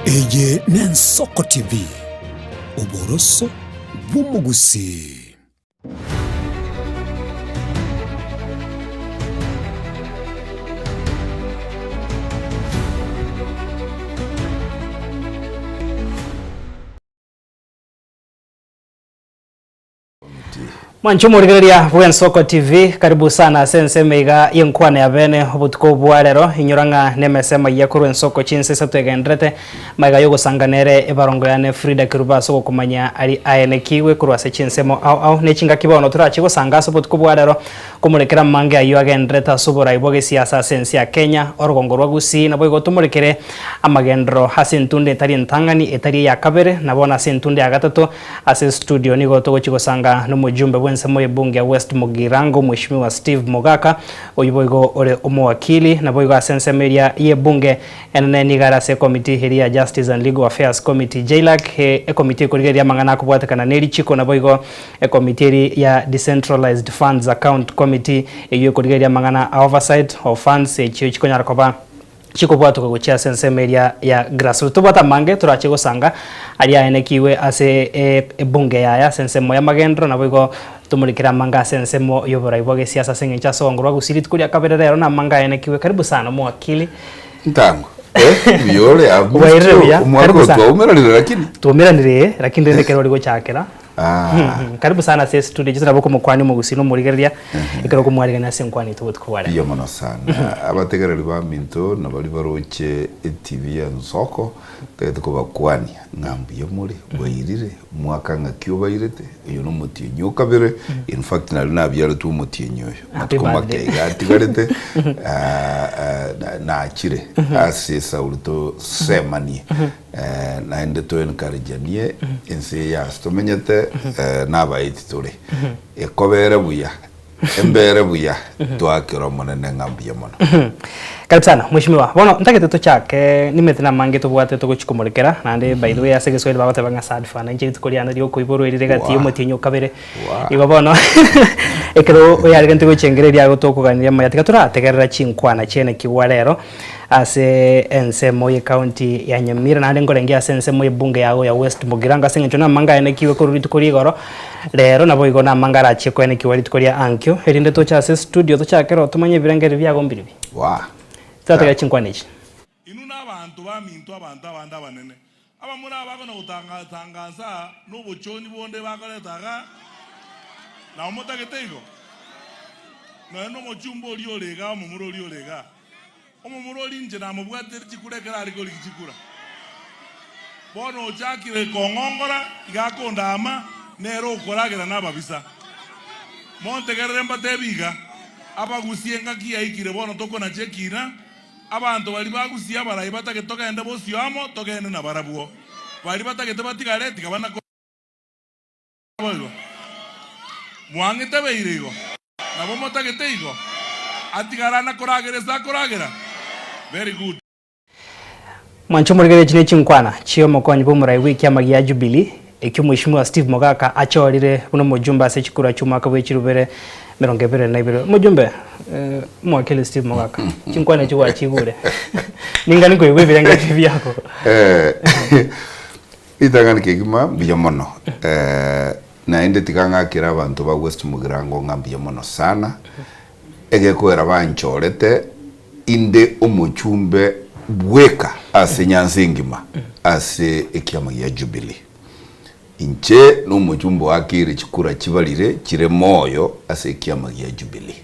Eye n'Ensoko TV, oboroso bw'omogusii. Mwanche omorigereria bw'Ensoko TV, karibu sana ase ensemo iga y'enkwana ya bene obotuko bwa rero. Inyora ng'a nemesa emayia korwa Ensoko chinsa isato egenderete, maiga y'ogosanga nere ebarongo yane Frida Kerubo ase ogokomanya aria aenekigwe korwa ase chinsemo ao ao. Ne chingaki bono torache gosanga ase obotuko bwa rero komorekera amange ayio agenderete ase oborai bwa gesiasa ase ense ya Kenya, orogongo rwa Gusii, naboigo tomorekere amagenderero ase entunda etari entang'ani etari eya kabere, na bono ase entunda ya gatato. Ase estudio nigo togochia gosanga nomojumbe bw'ensemo y'ebunge ya West Mugirango Mheshimiwa Steve Mogaka, oyio boigo ore omowakili, naboigo ase ensemo eria y'ebunge enene nigo are ase ekomiti eria ya Justice and Legal Affairs Committee, JLAC, ekomiti ekorigereria amang'ana akobwatekana nerichiko naboigo ekomiti eria ya Decentralized Funds Account Committee eyio ekorigereria amang'ana a oversight of funds echio chikonyara koba chikobwatoka gochia ase ensemo eria ya grassroots. Tobwate amange torache gosanga aria aenekigwe ase ebunge yaye ase ensemo y'amagenderero naboigo tomorekere amange ase ensemo y'oborai bwa gesiasa ase eng'encho ase ogongo rwa Gusii rituko ria kabere rero namange aenekigwe. Karibu sana omowakili. Ntango eh, buya ore I've missed Bwairire you. buya. Omwaka Karibu oyo sana. twaumeranire lakini Twaumeranire eh, lakini rende ekero ori gochakera. Ah. Karibu sana ase estudio chiso nabo okomokwania omogusii na omorigereria ekero okomwarigania ase enkwani yaito botuko bwa rero. Mbuya mono sana. Abategereri baminto na baria baroche eTV ya Nsoko, ntagete kobakwania ng'a mbuya more, bwairire, omwaka ng'aki obairete, oyo nomotienyi o kabere, in fact nario nabiaretwe omotienyi oyo, Happy matuko make birthday. iga atigarete, nachire ase esauri tosemanie. Naende to encouraganie ense eye ase tomenyete nabaeti tore. Ekobere buya, embere buya, twakera Omonene ng'a mbuya mono. Karibu sana mheshimiwa. Bono ntagete tochake nimete namange tobwate togochi komorekera naende by the way ase egeswahili bagoteba ng'a sadfa na inche rituko riane riokoiborwa erire gati Wow. omotienyi o kabere. Wow. Igo bono ekero oyaregente gochengera eria gotokoganiria amaya tiga torategerera chinkwana chiene kigwa rero. Ase ensemo y'ecounty ya Nyamira naende nkorenge ase ensemo y'ebunge yago ya West Mugirango ase eng'encho namanga aenekigwe korwa rituko ria igoro rero naboigo namanga arachie koenekigwa rituko ria ankio erinde toche ase estudio tochake tomanye ebirengererio biago mbiribi. Waa. Torategere chinkwana echi. Inwe nabanto baminto, abanto abande abanene, abamura abakona gotangatangansa nobochoni bonde bakoreta iga, nabo motagete igo? Nonya nomochumba oria ore igaa, omomura oria ore igaa. Omomura oria inche namobwatire chikura ekero are korigia chikura. Bono ochakire kong'ongora, iga akondaama, nere okoragera nababisa. Montegerere mbatebi iga, abagusie engaki yaikire bono tokonacha ekiina, abanto baria bagusie abarai batagete togende bosio amo, togende nabarabwo. Baria batagete batigare, tiga bana Boigo. Mwang'ete beire igo? Nabo motagete igo? Atigare ana koragera ase akoragera? Very good. Mwanche omorigereria echi nechinkwana chi'omokonyi bw'omorai bw'ekiama gia Jubilee ekio Mheshimiwa Steve Mogaka achorire buna omojumbe ase chikura chi'omwaka bwe chirubere 22. Omojumbe omowakili Steve Mogaka chinkwana echi gwachigure ningani nkoigwa ebirengererio biako. Ritang'ani kegima mbuya mono naende tiga ng'akere abanto ba West Mugirango ng'a mbuya mono sana, egekoera banchorete inde omochumbe bweka ase Nyanza engima ase ekiama gia Jubilee. Inche nomochumbe oakeire chikura chibarire chire moyo ase ekiama gia Jubilee.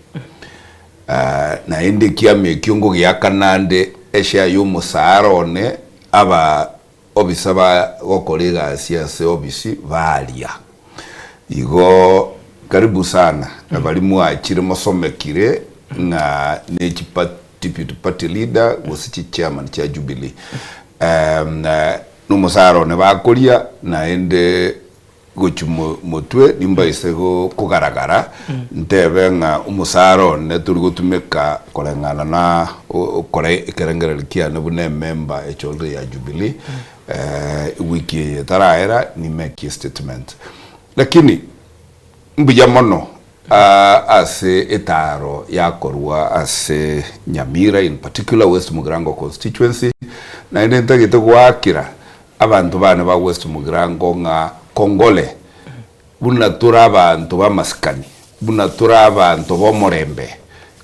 Naende ekiama ekio ngogiakana nde eshare y'omosaara one aba Obisa bagokora egasi ase obisi baria. Igo karibu sana na baria mwachire mosomekire ng'a ne chi deputy party leader gose chi chairman chia Jubilee. Nomosara one bakoria naende Gochia motwe nimbaise kogaragara, ntebe ng'a omosara one tori gotumeka koreng'ana na okora ekerengererio kiane buna emember echorire ya Jubilee, ewiki eye etaraera nimekie estatement. Lakini mbuya mono ase etaaro yakorwa ase Nyamira in particular West Mugirango constituency. Naende ntagete goakera abanto bane ba West Mugirango ng'a Kongole buna tore abanto b'amasikani, buna tore abanto b'omorembe,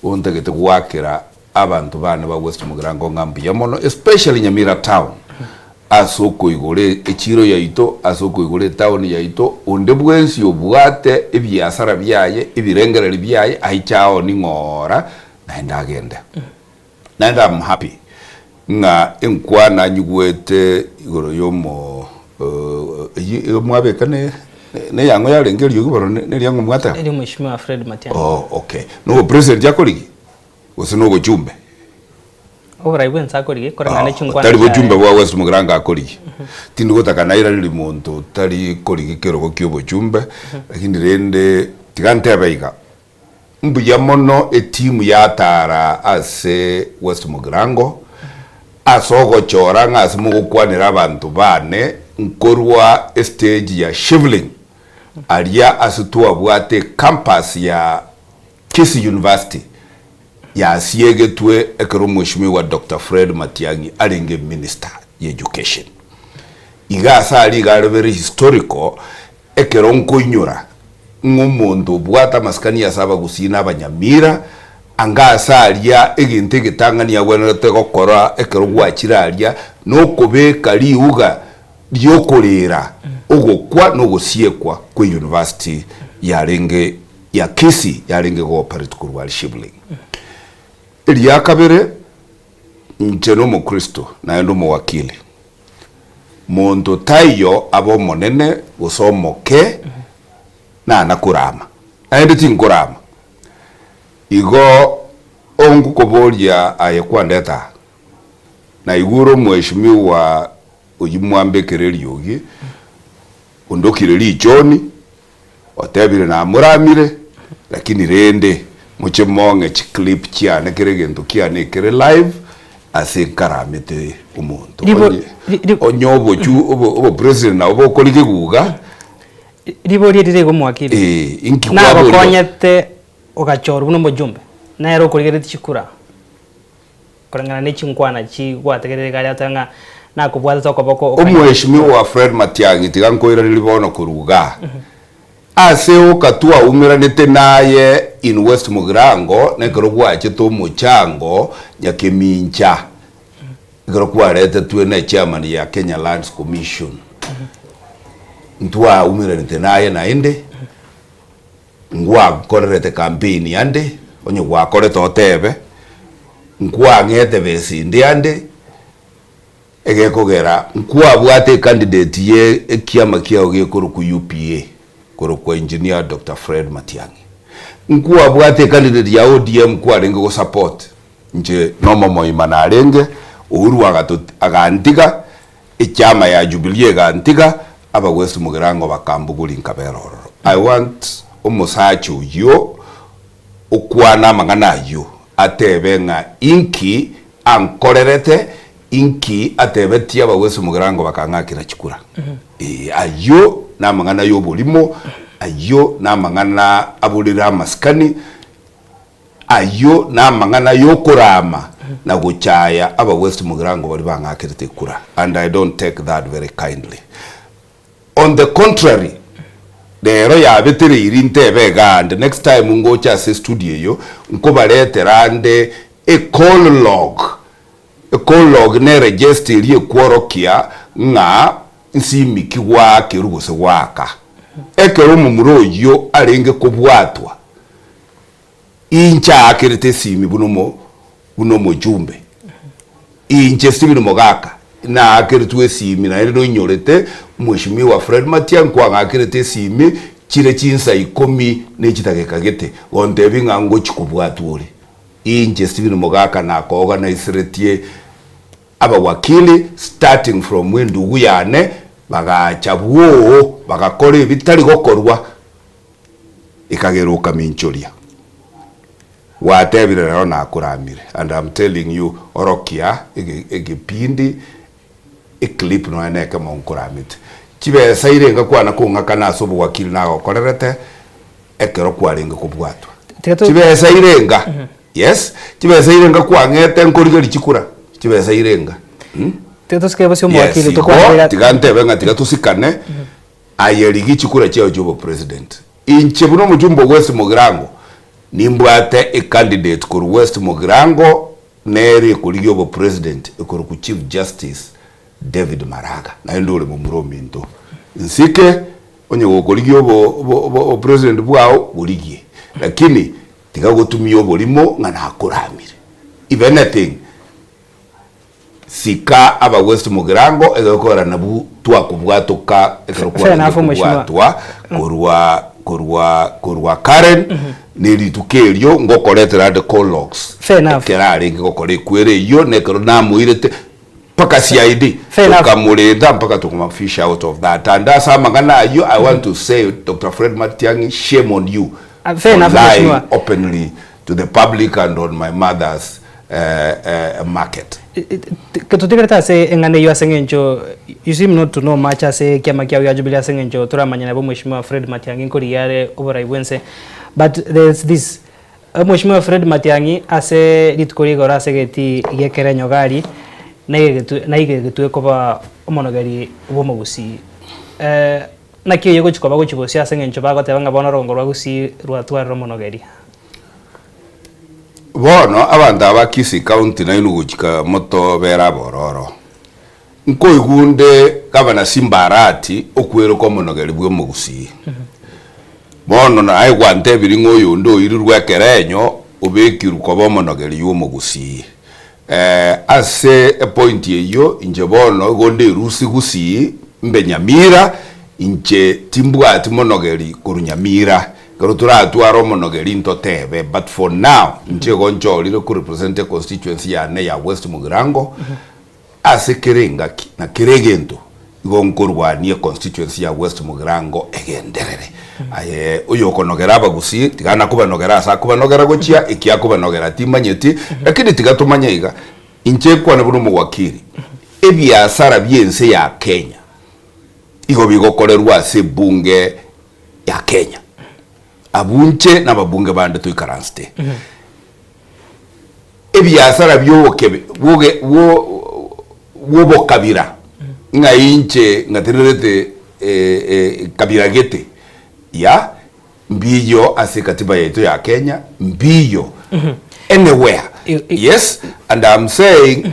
igo ntagete goakera abanto bane ba West Mugirango ng'a mbuya mono especially Nyamira town ase okoigora echiro yaito, ase okoigora etown yaito, onde bwensi obwate ebiasara biaye, ebirengereri biaye aiche aoni ng'ora naende agende. Naende am happy ng'a enkwana nyigwete igoro yomo eyio mwabeka ne neyang'o yarenge eriogi bono neria ng'o mwateba? Erio Mheshimiwa Fred Matiang'i. Oh okay. Nobo president akorigi gose nobochumbe? Oborai bwensi akorigi koreng'ana ne chinkwana Tari bochumbe chiaye. bwa West Mugirango akorigi. Tindi gotaka nairaneri monto otari korigi kerogo kia obochumbe, lakini rende tiga ntebe iga. Mbuya mono etimu yatara ase West Mugirango ase ogochora ng'a ase mogokwanera abanto bane nkorwa estage ya Shivling aria ase twabwate ecampus ya Kisii University yasiegetwe ekero Mweshimiwa Doctor Fred Matiang'i arenge Minister ye Education. Iga ase aria iga are very historical Ekero nkoinyora ng'a omonto obwate amasikani ase abagusii na abanyamira, anga ase aria egento egetang'ani agwenerete gokora ekero gwachire aria nokobeka riuga riokoreera ogokwa na ogosiekwa kwe university yarenge ya Kisii yarenge go operate korwa aria Shivling. Eria kabere, inche nomokristo naende omowakili. Monto taiyo abe omonene gose omoke, nana korama, naende tinkorama. Igo ongokoboria aye kwandeta aa, naigure omweshimiwa oyio mwambekere eriogi, ondokire richoni, Otebire namoramire, lakini rende moche mong'e chiclip chiane kera egento kiane ekere live ase nkaramete omonto. Ribo- Onye ri- ri- onye obochu obo obopresident nabo bokori keguga, Riboria rire igo mwakili. eh, inki kwaboria? Nagokonyete ogachorwa buna omojumbe, nere okorigeretie chikura. Koreng'ana ne chinkwana chi gwategerire iga aria ateba ng'a nakobwatete okoboko okanyora. Omweshimiwa Fred Matiang'i tiga nkoiranerie bono korwa igaa. Ase oka twaumeranete naye in West Mugirango nekero gwachete omochango Nyakemincha ekero kwaretetwe ne chairman ya Kenya Lands Commission. Ntwaumeranete naye naende. Ngwakorerete campaign ande, onye gwakorete otebe, nkwang'ete besa ende ande, egekogera nkwabwate ecandidate ye ekiama kiao gekorokwa UPA, korokwa Engineer Doctor Fred Matiang'i. Nkwabwate ecandidate ya ODM kwarenge gosupport, inche nomomoima narenge, Uhuru agato agantiga, Ekiama ya Jubilee egantiga, aba West Mugirango bakambogoria nkabera ororo. I want omosacha oyio okwane amang'ana ayio, atebe ng'a inki ankorerete, inki atebetie aba West Mugirango bakang'akera chikura. Ee, ayio namang'ana y'oborimo, ayio namang'ana aborire amasikani, Ayio namang'ana y'okorama na gochaya aba West Mugirango baria bang'akerete ekura and I don't take that very kindly. On the contrary, rero yabetereiri ntebe igaa and next time ngocha ase estudio eyo nkobaretera ande e call log. E call log ne register eria ekworokia ng'a nsimiki gwaakerwa gose gwaaka. Ekero omomura oyio arenge kobwatwa, Inche aakerete esimi buna omo buna omochumbe, inche Stephen Mogaka naakeretwe esimi naende noinyorete Mheshimiwa Fred Matiang'i kwang'akerete esimi chire chinsa ikomi ne chidageka gete gontebia ng'a ngochi kobwatwa ore. Inche Stephen Mogaka nakoorganaiseretie abawakili starting from endugu yane bagacha bwoo bagakora ebitari gokorwa. Ekagera okaminchoria. Gwatebire rero nakoramire and am telling you orokia egepindi eclip nonya nekemo nkoramete. Chibesa irenga kwana kong'akana ase obowakili nagokorerete ekero kwarenge kobwatwa. Chibesa irenga yes chibesa irenga kwang'ete nkorigeria chikura chibesa irenga. Tiga tosike bosio Yes, omowakili igo tokwane iga. tiga ntebe ng'a tiga tosikane, aye rigia chikura chiao chia obopresident. Inche buna omochumba o West Mugirango, nimbwate ecandidate korwa West Mugirango nere ekorigia obopresident ekorokwa Chief Justice David Maraga, naende ore momura ominto. Nsike, onye gokorigia obo obo obo obopresident bwao, borigie. Lakini tiga gotumia oborimo ng'a nakoramire. If anything, Sika aba West Mugirango egekogera nabwo twakobwatoka ekero Fair kwarenge enough, mheshimiwa. kobwatwa korwa korwa korwa Karen ne rituko erio ngokoretera ande call logs Fair enough. ekero arenge gokora ekwere eyio na ekero namoirete mpaka CID Fair enough. tokamorenda mpaka tokama fish out of that and ase amang'ana ayio I want to say Doctor Fred Matiang'i shame on you Ah, fair for enough, lying mheshimiwa. openly to the public and on my mother's market. Totigerete ase eng'ana eyio ase eng'encho you seem not to know much ase ekiama kiao gia Jubilee ase eng'encho toramanye nabo Mheshimiwa Fred Matiang'i nkorigia are oborai bwense but there's this Mheshimiwa Fred Matiang'i ase rituko ria igoro ase egetii gia Kerenyoga aria naiga egetwe koba omonogeri bw'omogusii. Naki eyio egochia koba gochia bosio ase eng'encho bagoteba ng'a bono orogongo rwa Gusii rwatwarire omonogeri. Bono abanto aba Kisii County nainwe gochika motobere abororo. Nkoigwa onde Gavana Simba Arati okweroka omonogeri bw'omogusii. Bono naye gwantebirie ng'a oyonde oirirwe ekerenyo obekirwe koba omonogeri y'omogusii. Ase epointi eyio inche bono igo nderusie Gusii mbe Nyamira, inche timbwati monogeri korwa Nyamira. Ekero toratware omonogeri ntotebe but for now inche igo nchorire ko represent econstituency yane ya West Mugirango ase kera engaki na kera egento igo nkorwania econstituency ya West Mugirango egenderere. Aye oyokonogera abagusii tiga nakobanogera ase akobanogera gochia eki akobanogera timanyeti lakini tiga tomanye iga inche nkwane buna omowakili ebiasara biense ya Kenya igo bigokorerwa ase ebunge ya Kenya. Abwo inche na ababunge bande toikaransete. Ebiasara bi'obokebe bwoge bwo bw'obokabira ng'a inche ng'atenerete kabira gete ya mbiyo ase ekatiba yaito ya Kenya mbiyo anywhere yes and I'm saying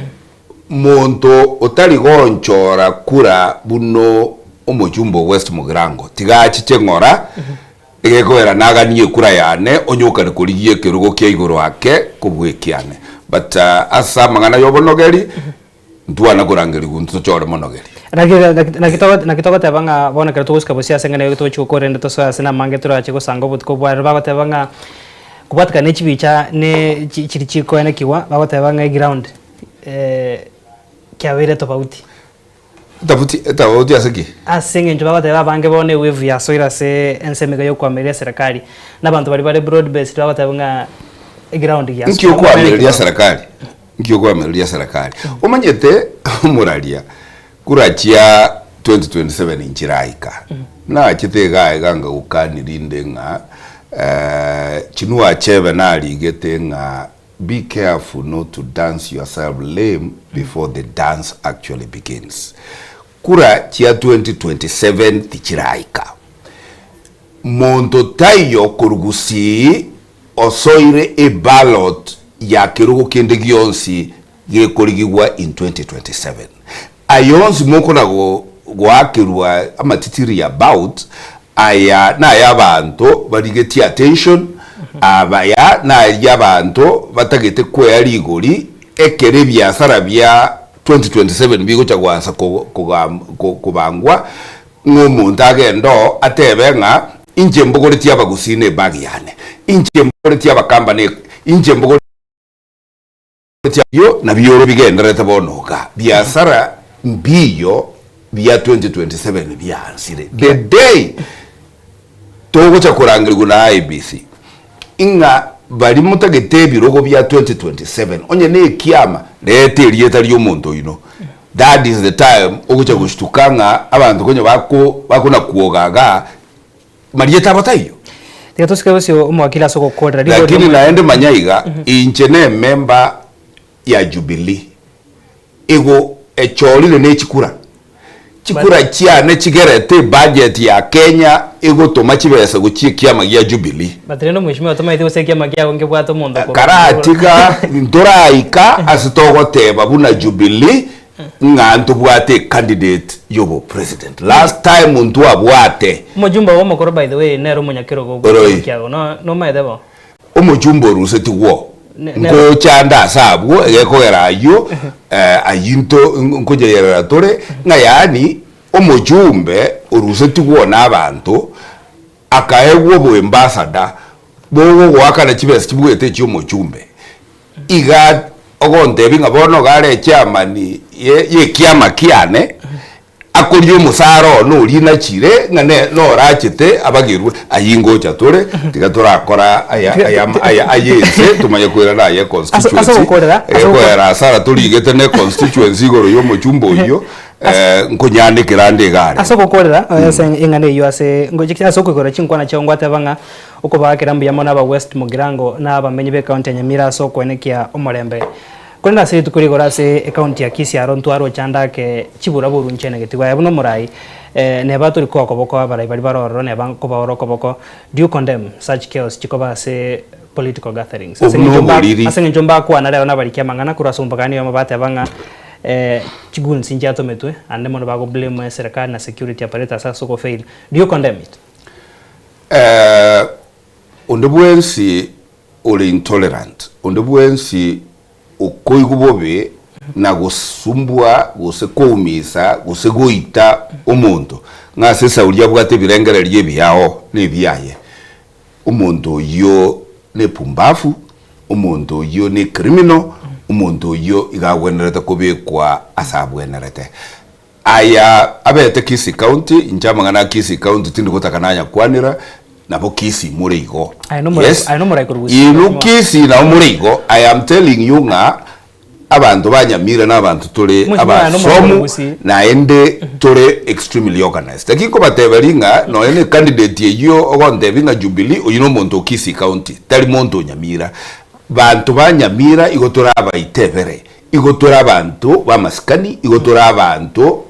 monto otari gonchora kura buna omochumba o West Mugirango tiga achiche ng'ora Egekogera naganie ekura yane, onye okare korigia ekerogo kia igoro ake kobua ekiane. But ase amang'ana y'obonogeri, ntwana korangerigwa intwe tochore monogeri. Naki togoteba ng'a bono ekero togosika bosio ase eng'ana eye togochia gokora rende tosoe ase namange torache gosanga obotuko bwa rero bagoteba ng'a kobwatekana ne chibicha ne chiria chikoenekigwa bagoteba ng'a eground kiabeire tofauti. Etafuti etafauti ase ki? Ase eng'encho bagoteba abange bono ewave yasoire ase ensemo iga y'okoamereria eserekari, na abanto baria bare broad based bagoteba ng'a eground Nki giasoire. okoamereria serikali? Nki okoamereria serikali? Omanyete omoraria kura chia 2027 nchiraika. Nachete iga iga ngagokani rinde ng'a Chinua Achebe narigete ng'a Be careful not to dance yourself lame before the dance actually begins. Kura chia 2027 tichiraika. Monto taiyo korwa Gusii osoire eballot ya kerogo kende gionsi gekorigigwa in 2027. Aye onsi mokona goakerwa amatitiri about aya naye abanto barigetie attention, abaya naria abanto batagete kwea rigori ekero ebiasara bia 2027 bigocha goansa kobangwa ng'a omonto agende oo atebe ng'a inche mbogoretie abagusii ne ebag yane, inche mbogoretie abakamba ne inche mbogoretie. Ebio nabio bigendererete bono iga, biasara mbiyo bia 2027 biansire. The day togocha korangerigwa na IEBC ing'a baria motagete ebirogo bia 2027 onye ne ekiama reta erieta ria omonto oino. That is the time ogocha goshtuka ng'a abanto konya bako bakona kuoga igaa Marieta abo taiyo. Tiga tosike bosio omowakili ase ogokorera rigori Lakini ri'omoerio. naende manya iga, inche ne member ya Jubilee, igo. Echorire ne chikura. Chikura chiane chigerete ebudget ya Kenya egotoma chibesa gochia ekiama gia Jubilee. But rende omweshimiwa tomaeti gose ekiama kiago nkebwate omonto okorwa Karatiga ntoraika ase togoteba buna Jubilee ng'a ntobwate ecandidate yobopresident. Last time ntwabwate. Omojumbe obo omokoro by the way nere omonyakerogo bwe Oroi. ekiama kiago no nomaete bo? Omochumba oruseti gwo ngochande ase abwo, egekogera ayio ayio nto nkoyerera tore, ng'a yaani omochumbe oruseti gwo na abanto, akaegwa oboambassador bogogoakana chibesa chibwete echia omochumbe. Iga ogontebia ng'a bono iga are echairman ye yekiama kiane, Akoria omosara one oria nachire ng'a ne norachete abagerwe, ayio ngocha tore, tiga torakora aya aya aya aye ense tomanye koirana aye Ase econstituency, ase ogokorera ase ogo egekoera hasara torigete ne econstituency igoro ya omochumba oyio nkonyanekera ande iga are. Ase ogokorera ase eng'ana eyio ase ngochi ase okoigora chinkwana chiao ngwateba ng'a okobaakera mbuya mono aba West Mugirango na abamenyi be county ya Nyamira ase okoenekia omorembe. Korende ase rituko rigoro ase ecounty ya Kisii aro ntwaroche ande ake chibura-buru nchenegeti aye buna omorai, neba tori koa okoboko abarai baria bare ororo neba nkobaora okoboko, do you condemn such chaos chikoba ase political gatherings? Ase Obwo eng'encho mba noboriri. ase eng'encho mbakwana rero nabariki amang'ana korwa ase omopakani oyomo bateba ng'a chigoons nchiatometwe ande mono bago blame eserekari na security apparatus ase ogofail, do you condemn it? Onde bwensi ore intolerant, onde bwensi okoigwa bobe na gosumbua gose koumisa gose goita omonto, ng'a ase esauri abwate ebirengererio ebiao na ebiaye, omonto oyio ne pumbafu, omonto oyio ne criminal, omonto oyio iga agwenerete kobekwa ase abwenerete. Aya abete Kisii County, inche amang'ana a Kisii County tindi gotaka nanyakwanera, nabo Kisii more igo. Aye nomora- Yes. aye nomorai korwa Gusii, Inwe mheshimiwa. Kisii nabo more igo, I am telling you ng'a abanto ba Nyamira na abanto tore Mheshimiwa, aye nomorai korwa abasomu Gusii. naende tore extremely organized. Lakini nkobateberia ng'a nonya na ecandidate eyio ogontebia ng'a Jubilee, oyio na omonto o Kisii County, tari monto o Nyamira. Banto ba Nyamira igo tore abaitebere. Igo tore abanto b'amasikani, igo tore abanto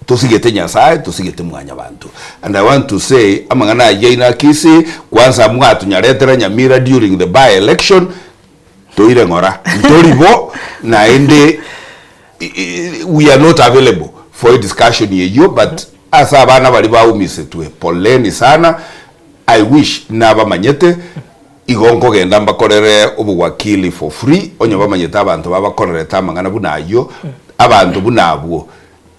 tosigete Nyasae, tosigete mwanyabanto. And I want to say, amang'ana ayio aino a Kisii, kwanza mwatonyaretera Nyamira during the by election, toire ng'ora, ntori bo, naende we are not available for a discussion eyio, but ase abana baria baumisetwe, poleni sana, I wish nabamanyete, Igo nkogenda mbakorere obowakili for free, onye bamanyete abanto babakorerete amang'ana buna ayio, abanto buna abwo,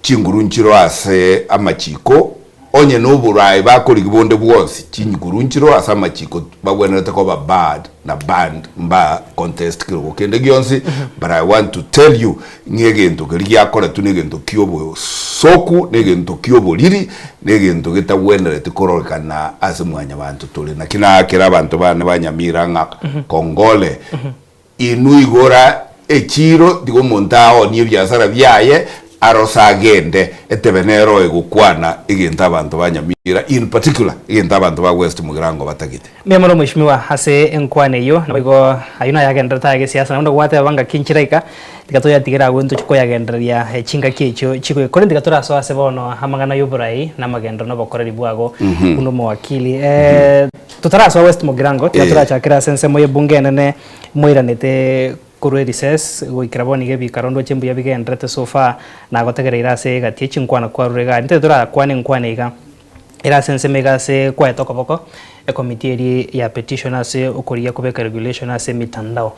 chinguru nchiro ase amachiko, onye noboraai bakorigia bonde bwonsi, chinguru nchiro ase amachiko bagwenerete koba barred na banned mba contest kerogo kende gionsi, but I want to tell you ng'a egento keria giakoretwe negento kiobosoku, negento kioboriri, negento getagwenereti kororekana ase mwanyabanto tore. Naki naakera abanto bane ba Nyamira ng'a Kongole, inwe igora echiiro, tiga omonto aoonie ebiasara biaye, arose agende, etebe nero egokwana egento abanto ba Nyamira, in particular egento abanto ba West Mugirango batagete. Mbuya mono mweshimiwa ase enkwana eyio, naboigo ayio nayagendererete aya gesiasa, naende gwateba ngaki nchiraika, tiga toyatigere agwo ntochie koyagendereria chingaki echio chigoika. Korende tiga torasoe ase bono amang'ana y'oborai na amagenderero na obokoreri bwago buna omowakili. Totarasoa West Mugirango, tiga torachakere ase ensemo y'ebunge enene moiranete korwa erecess goikera bono iga ebikaro ndoche mbuya bigendererete so far, nagotegereire ase egati ye chinkwana kwarure iga aria. Ntete torakwane enkwana iga. Ere ase ensemo iga ase kwaete okoboko ekomiti eria ya petition ase okorigia kobeka regulation ase emitandao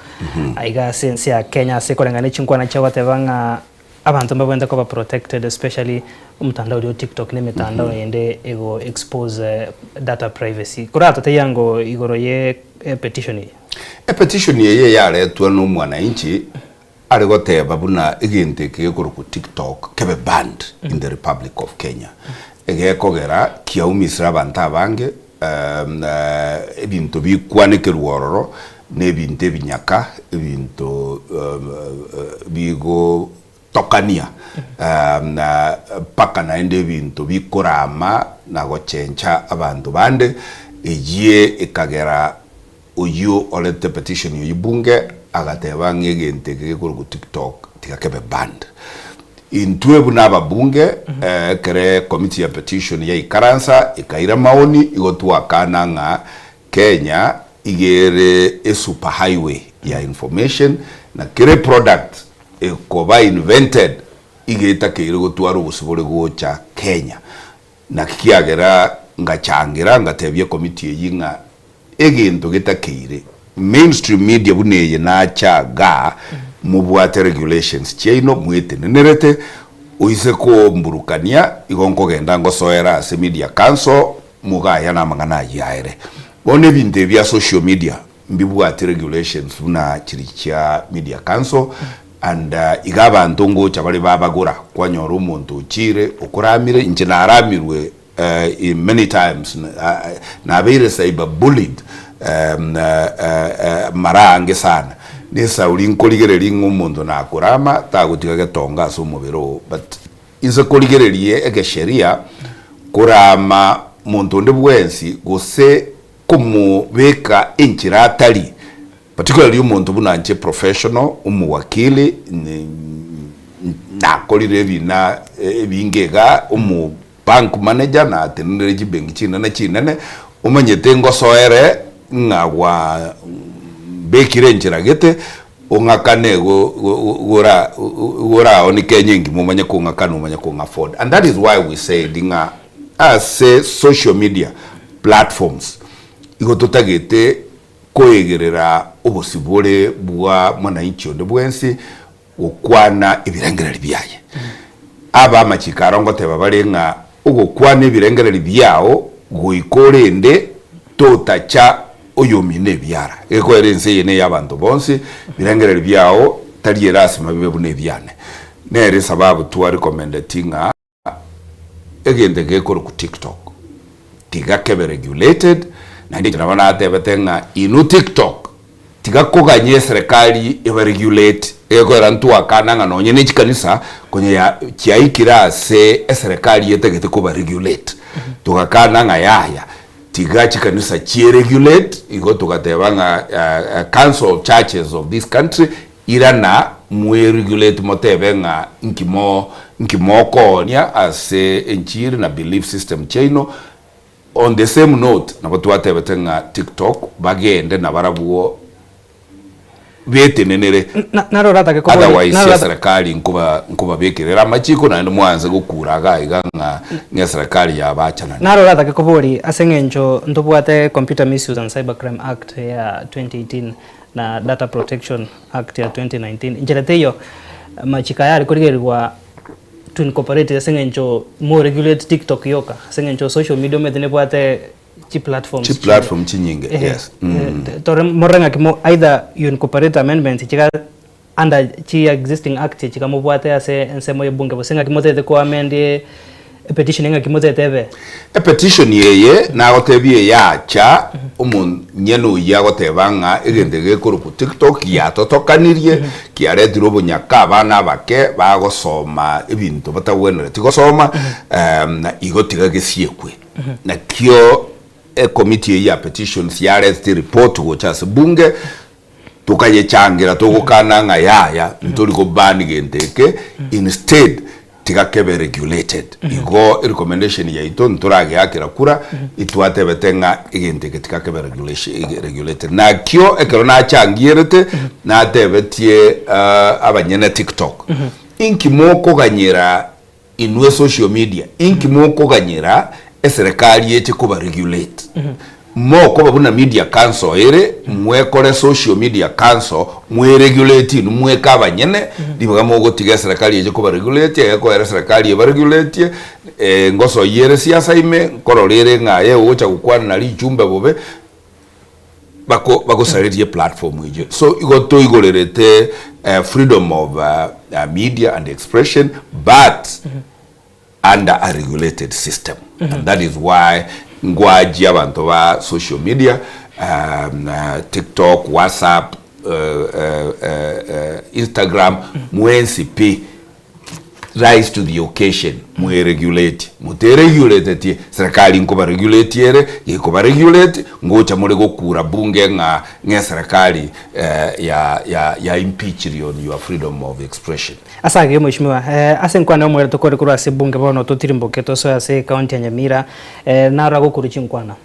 aiga ase ense ya Kenya ase koreng'ana ne chinkwana chia goteba ng'a abanto mbabwenerete koba protected especially omotandao oria o TikTok na emetandao ende ego expose data privacy. Koratotebia ango igoro ye petition eye. Epetition eye yaretwa na omwananchi Are goteba buna egento eke gekorokwa TikTok kebe banned in the Republic of Kenya. Egekogera kiaumisire abanto abange ebinto bikwanekerwa ororo na ebinto ebinyaka, ebinto bigotokania mpaka naende ebinto bikorama na gochencha abanto bande, eyie ekagera Oyio orete petition eyio bunge agateba ng'a egento eke gekorokwa tiktok tiga kebe banned. Intwe buna ababunge, ekere committee ya petition yaikaransa ekaira maoni, igo twakana ng'a Kenya iga ere esuper highway ya information, na kera eproduct ekoba invented iga etakeire gotwara obosibore gocha Kenya. Naki kiagera ngachangira ngatebia ekomiti eyio ng'a egento getakeire mainstream media buna eye nacha igaa mobwate regulations chiaino mwetenenerete oise komburukania igo nkogenda ngosoera ase media council mogayane amang'ana ayio aere. Bono ebinto ebi bia social media mbibwati regulations buna chiri chia media council and iga abanto ngocha bare babagora kwanyora omonto ochire okoramire inche naramirwe many times nabeire cyber bullied mara aange sana nesauri nkorigereria ng'a omonto nakorama tagotiga getonga ase omobere oo but inse korigereria egesheria korama monto onde bwensi gose Komobeka enchera atari, particularly omonto buna inche professional, omowakili, nakorire ebina ebinge igaa, omo bank manager, natenenere chibenki chinene chinene, omanyete ngosoere ng'a gwa mbekire enchera gete, ong'akane go gora goraoni Kenya engima omanye kong'akana omanye kong'a afford. And that is why we said ng'a ase social media platforms igo totagete koegerera obosibore bwa mwananchi onde bwensi gokwana ebirengereri biaye. Aba amachiko aro ngoteba bare ng'a ogokwana ebirengereri biao goika orende totacha oyomino ebiara. Gekoera ense eye neyabanto bonsi, birengereri biao tari erasima bibe buna ebiane. Nere esababu twa recommendeti ng'a Egento eke gekorokwa TikTok tiga kebe regulated, naende inche nabo natebete ng'a inwe TikTok tiga koganya eserekari eba regulate, egekorera ntwakana ng'a nonye ne chikanisa konya ya chiaikire ase eserekari etagete koba regulate, togakana ng'a yaya tiga chikanisa chieregulate, igo togateba ng'a council of churches of this country Irana mwe-regulate motebe ng'a nki mo nki mokoonia ase enchiri na belief system chiaino. On the same note, nabo twatebete ng'a TikTok bagende nabarabwo betenenere Na- naro oratake kobori- otherwise naro orata- eserekari nkoba nkobabekerera amachiko naende mwanse gokura iga iga ng'a ng'a eserekari yabachanani. Naro oratake kobori ase eng'encho ntobwate Computer Misuse and Cybercrime Act ya 2018 na Data Protection Act ya 2019, inchera teiyo amachiko aya are korigererigwa to incorporate ase eng'encho mo regulate TikTok yoka, ase eng'encho social media omanyete nebwate chiplatforms Chi platform chinyinge, Ehe, yes. Mm. eh, tore morore ng'aki mo either you incorporate amendments chiga under chi existing act echi kamobwate ase ensemo y'ebunge gose ng'aki motagete ko amend epetition eye ng'aki motagete ebe. Epetition eye nagotebia eyacha omonyene oyio agoteba ng'a egento eke gekorokwa TikTok giatotokanirie, kiaretire obonyaka abana abake bagosoma ebinto batagwenereti gosoma, igo tiga gesiekwe. Nakio ecommittee eyio ya petitions yaretete ereport gocha ase bunge, Tokayechangera togokana ng'a yaya ntori go ban gento eke instead tiga kebe regulated. Igo erecommendation yaito ntorageakera kura itwatebete ng'a egento eke tiga kebe regulated. Nakio ekero nachangierete natebetie abanyene tiktok inki mokoganyera Inwe social media inki mokoganyera eserekari eche koba regulate? Mokoba buna media council ere mwekore social media council mweregulate inwe mweke abanyene ribaga mogotiga eserekari eche koba regulate egekoera eserekari eba regulate ngosoyia ere siasa ime nkorora ere ng'a aye ogocha gokwana na richumbe bobe bako bagosarerie platform eyio so igo toigorerete freedom of media and expression but under a regulated system and that is why ngwachia abanto ba social media tiktok, whatsapp, instagram mwensi pi. Rise to the occasion, mweregulate, motereguletetie, serikali nkobaregulate ere, gekobaregulate, ngocha more gokura bunge ng'a ng'a eserikali ya ya ya impeachiri on your freedom of expression. Ase ayio Mheshimiwa, ase enkwana y'omoerio tokore korwa ase ebunge bono totirimboke tosoe ase ecounty ya Nyamira, naro agokorwa chinkwana,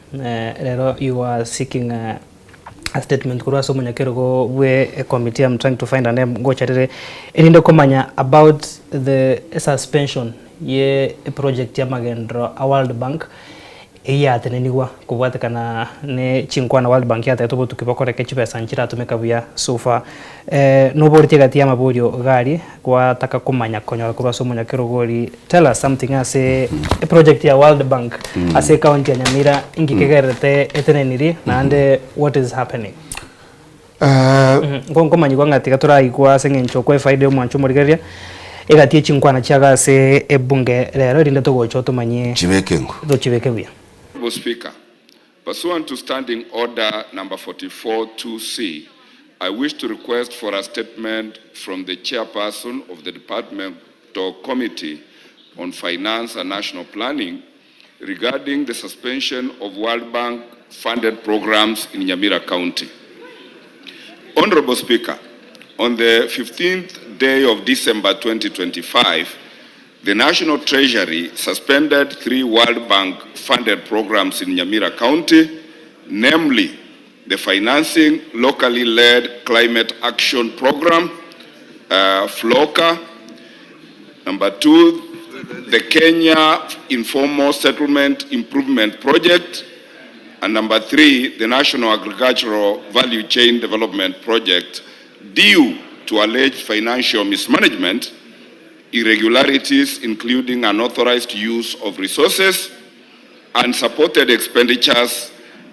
rero you are seeking a statement korwa ase omonyakerogo bwe ecommittee, I'm trying to find her name ngocha rire, erinde komanya about the suspension ye eproject y'amagenderero a World Bank Eyio yatenenigwa kobwatekana ne chinkwana World Bank yatebete obotuki bokoreke chibesa nchiratumeka buya so far. Noboretie egati y'amaborio iga aria gwataka komanya konyora korwa ase omonyakerogo oria tell us something ase eproject ya World Bank ase ecounty ya Nyamira inki kegererete etenenirie naende what is happening? Nkomanyigwa ng'a tiga toraigwa ase eng'encho okwa efaida y'omwancho omorigereria egati ye chinkwana chiago ase ebunge rero erinde togocha otomanyie Chibeke ng'o. tochibeke buya. Honourable Speaker, pursuant to Standing Order Number 44 2C, I wish to request for a statement from the Chairperson of the Departmental Committee on Finance and National Planning regarding the suspension of World Bank funded programs in Nyamira County. Honorable Speaker, on the 15th day of December 2025, the National Treasury suspended three World Bank funded programs in Nyamira County, namely the Financing Locally Led Climate Action Program, uh, FLLoCA, number two, the Kenya Informal Settlement Improvement Project, and number three, the National Agricultural Value Chain Development Project, due to alleged financial mismanagement, irregularities including unauthorized use of resources, unsupported expenditures,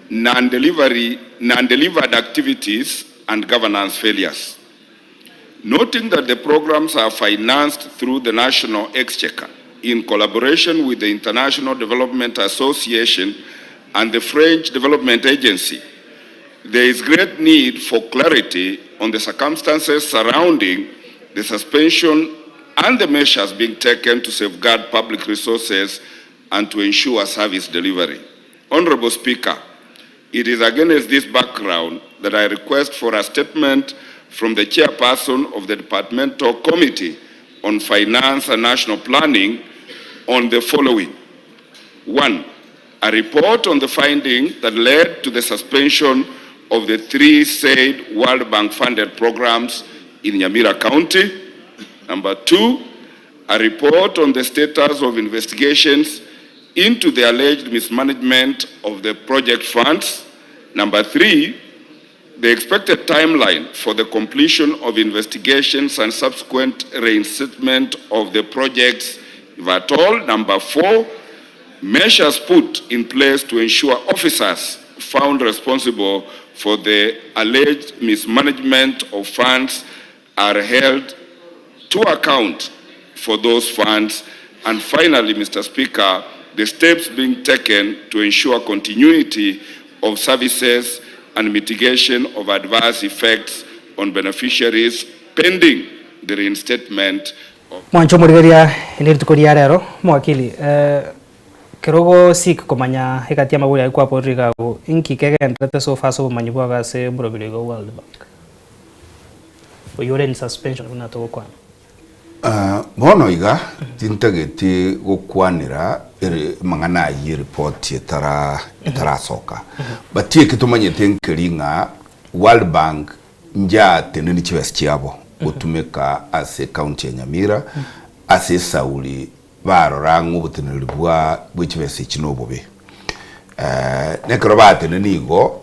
non-delivery, non-delivered activities, and governance failures. Noting that the programs are financed through the National Exchequer in collaboration with the International Development Association and the French Development Agency, there is great need for clarity on the circumstances surrounding the suspension and the measures being taken to safeguard public resources and to ensure service delivery. Honorable Speaker, it is against this background that I request for a statement from the chairperson of the Departmental Committee on Finance and National Planning on the following. One, a report on the finding that led to the suspension of the three said World Bank funded programs in Nyamira County. Number two, a report on the status of investigations into the alleged mismanagement of the project funds. Number three, the expected timeline for the completion of investigations and subsequent reinstatement of the projects, if at all. Number four, measures put in place to ensure officers found responsible for the alleged mismanagement of funds are held to account for those funds. And finally, Mr. Speaker, the steps being taken to ensure continuity of services and mitigation of adverse effects on beneficiaries pending the reinstatement of Mwanche omorigereria nerituko ria rero, omowakili, kero ogosik komanya egati y'amabori ayio kwaborire iga abwo, inki kegendererete so far ase obomanyi bwago ase oborobiri iga World Bank? Oyio ore in suspension buna togokwana. Bono iga tintageti gokwanera ere amang'ana ayio eripoti etara etarasoka but eke tomanyete nkeri ng'a World Bank njateneni chibesa chiabo gotumeka ase ecounty ya Nyamira ase esauri barora ng'a oboteneneri bwa bwe chibesa echi nobobe. Nekero bateneni igo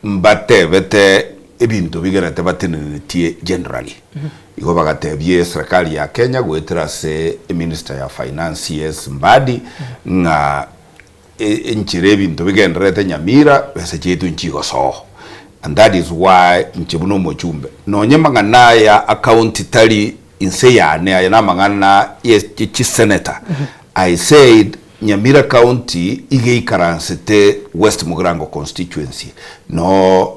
Mbatebete ebinto bigerete batenenetie generally. Igo bagatebia eserekari ya Kenya goetera ase eminister ya finance CS Mbadi ng'a enchera ebinto bigendererete Nyamira besa chiaito nchigosoa. And that is why inche buna omochumbe nonye mang'ana aya account tari inse yane aya namang'ana ye chisenator I said Nyamira county iga eikaransete West Mugirango constituency noo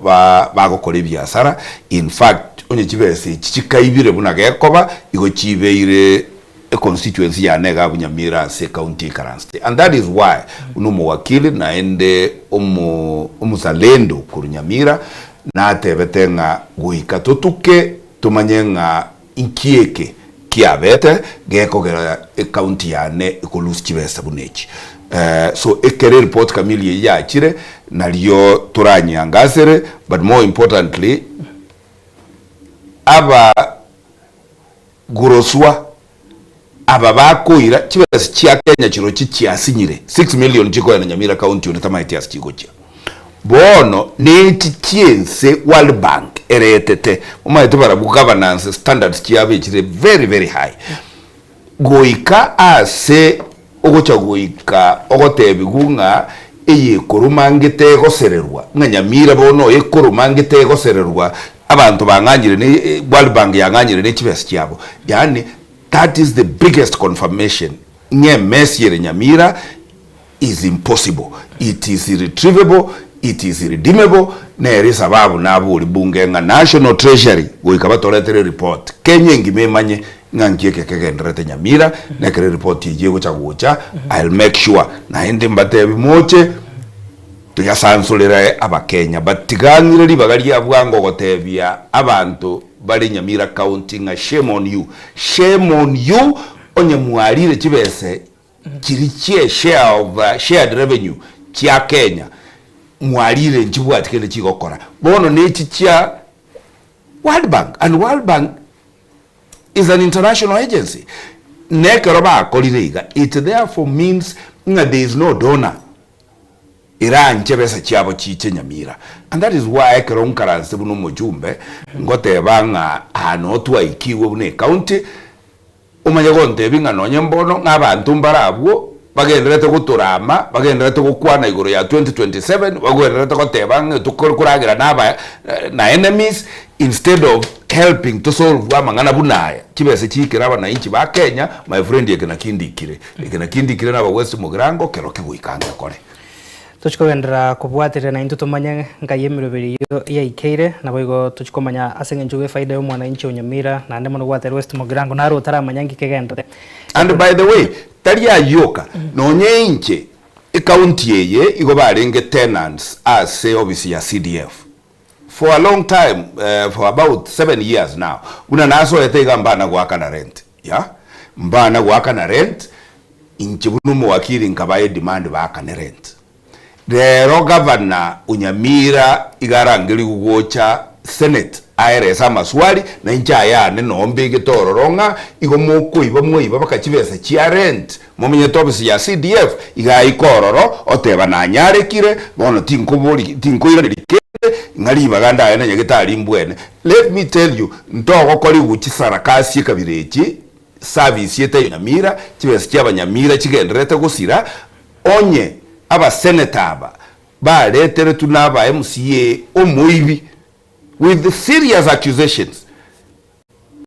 bagokora ebiasara in fact. Onye chibesa echi chikaibire buna gekoba, igo chibeire econstituency yane iga abwo Nyamira ase ecounty eikaransete. And that is why buna omowakili naende omo omuzalendo korwa Nyamira natebete ng'a goika totuke tomanye ng'a inki eke kiabete gekogera ecounty yane eko lose chibesa buna echi. So ekero ereport kamili eyio yachire nario toranyeangasere but more importantly aba goroswa aba bakoira chibesa chia Kenya chirochio chiasinyire 6 million chikoenda Nyamira county onde tamaeti ase chigochia. Bono nechi chiense World Bank eretete omanyete barabwo governance standards chiabo echire very very high. Goika ase ogocha goika ogotebigwa ng'a eyekoroma ngete egosererwa, ng'a Nyamira bono oyo ekoroma ngete egosererwa, abanto bang'anyire ne World Bank yang'anyire ne chibesa chiabo. Yaani that is the biggest confirmation ng'a emesi ere Nyamira is impossible, it is irretrievable, it is irredeemable, nere esababu nabori bunge ng'a National Treasury goika batoretere report, Kenya engima emanye ng'a nki eke kegendererete Nyamira, na ekero ereport eyio egocha gocha, I'll make sure naende mbatebi moche toyasansorere abakenya, but tiga ng'ire ribaga ria bwango gotebia abanto bare Nyamira county ng'a shame on you, shame on you onye mwarire chibese Chiri chie share of shared revenue chia Kenya mwarire nchibwati kende chigokora. Bono nechi chia World Bank and World Bank is an international agency. Nekero bakorire iga it therefore means ng'a there is no donor eranche besa chiabo chiche Nyamira. And that is why ekero nkaranse buna omochumbe ngoteba ng'a aa noo twaikigwe buna ecounty Omanye gontebia ng'a nonye mbono ng'a abanto mbare abwo bagendererete gotorama, bagendererete gokwana igoro ya 2027, bagendererete goteba ng'a tokore koragera na aba na enemies instead of helping to solve amang'ana buna aya. Chibesa chiikere abanainchi ba Kenya, my friend eke nakio ndikire. Eke nakio ndikire na aba West Mugirango kero kegoika ngekore. Tochi kogenderera kobwaterera naintwe tomanye nkai emeroberi eyio yaikeire, naboigo tochi komanya ase eng'encho bw'efaida y'omwananchi o Nyamira, naende mono gwaterwa West Mugirango naro otaramanya nki kegenderete. And by the way, tari ayio oka, nonye inche ecounty eye igo barenge tenants ase ofisi ya CDF for a long time, for about 7 years now, buna nasoete iga mbana goakana rent, yeah, mbana goakana rent, Inche buna omowakili nkabaa edemand baakane rent. Rero gavana o Nyamira iga arangerigwe gocha senate aerese amaswali na inche ayane noo mbegete ororo ng'a igo mokoiba mwaiba baka chibesa chia rent momenyete ofisi ya CDF iga aike ororo oteba nanyarekire bono tinkobori tinkoiraneria kende ng'a ribaga ndaye na nyagetari mbwene. Let me tell you ntogokorigwa chisarakasi ekabira echi Service etaiyo Nyamira, chibesa chia abanyamira chigendererete gosira, onye abaseneta aba bareteretwe na aba MCA omoibi with serious accusations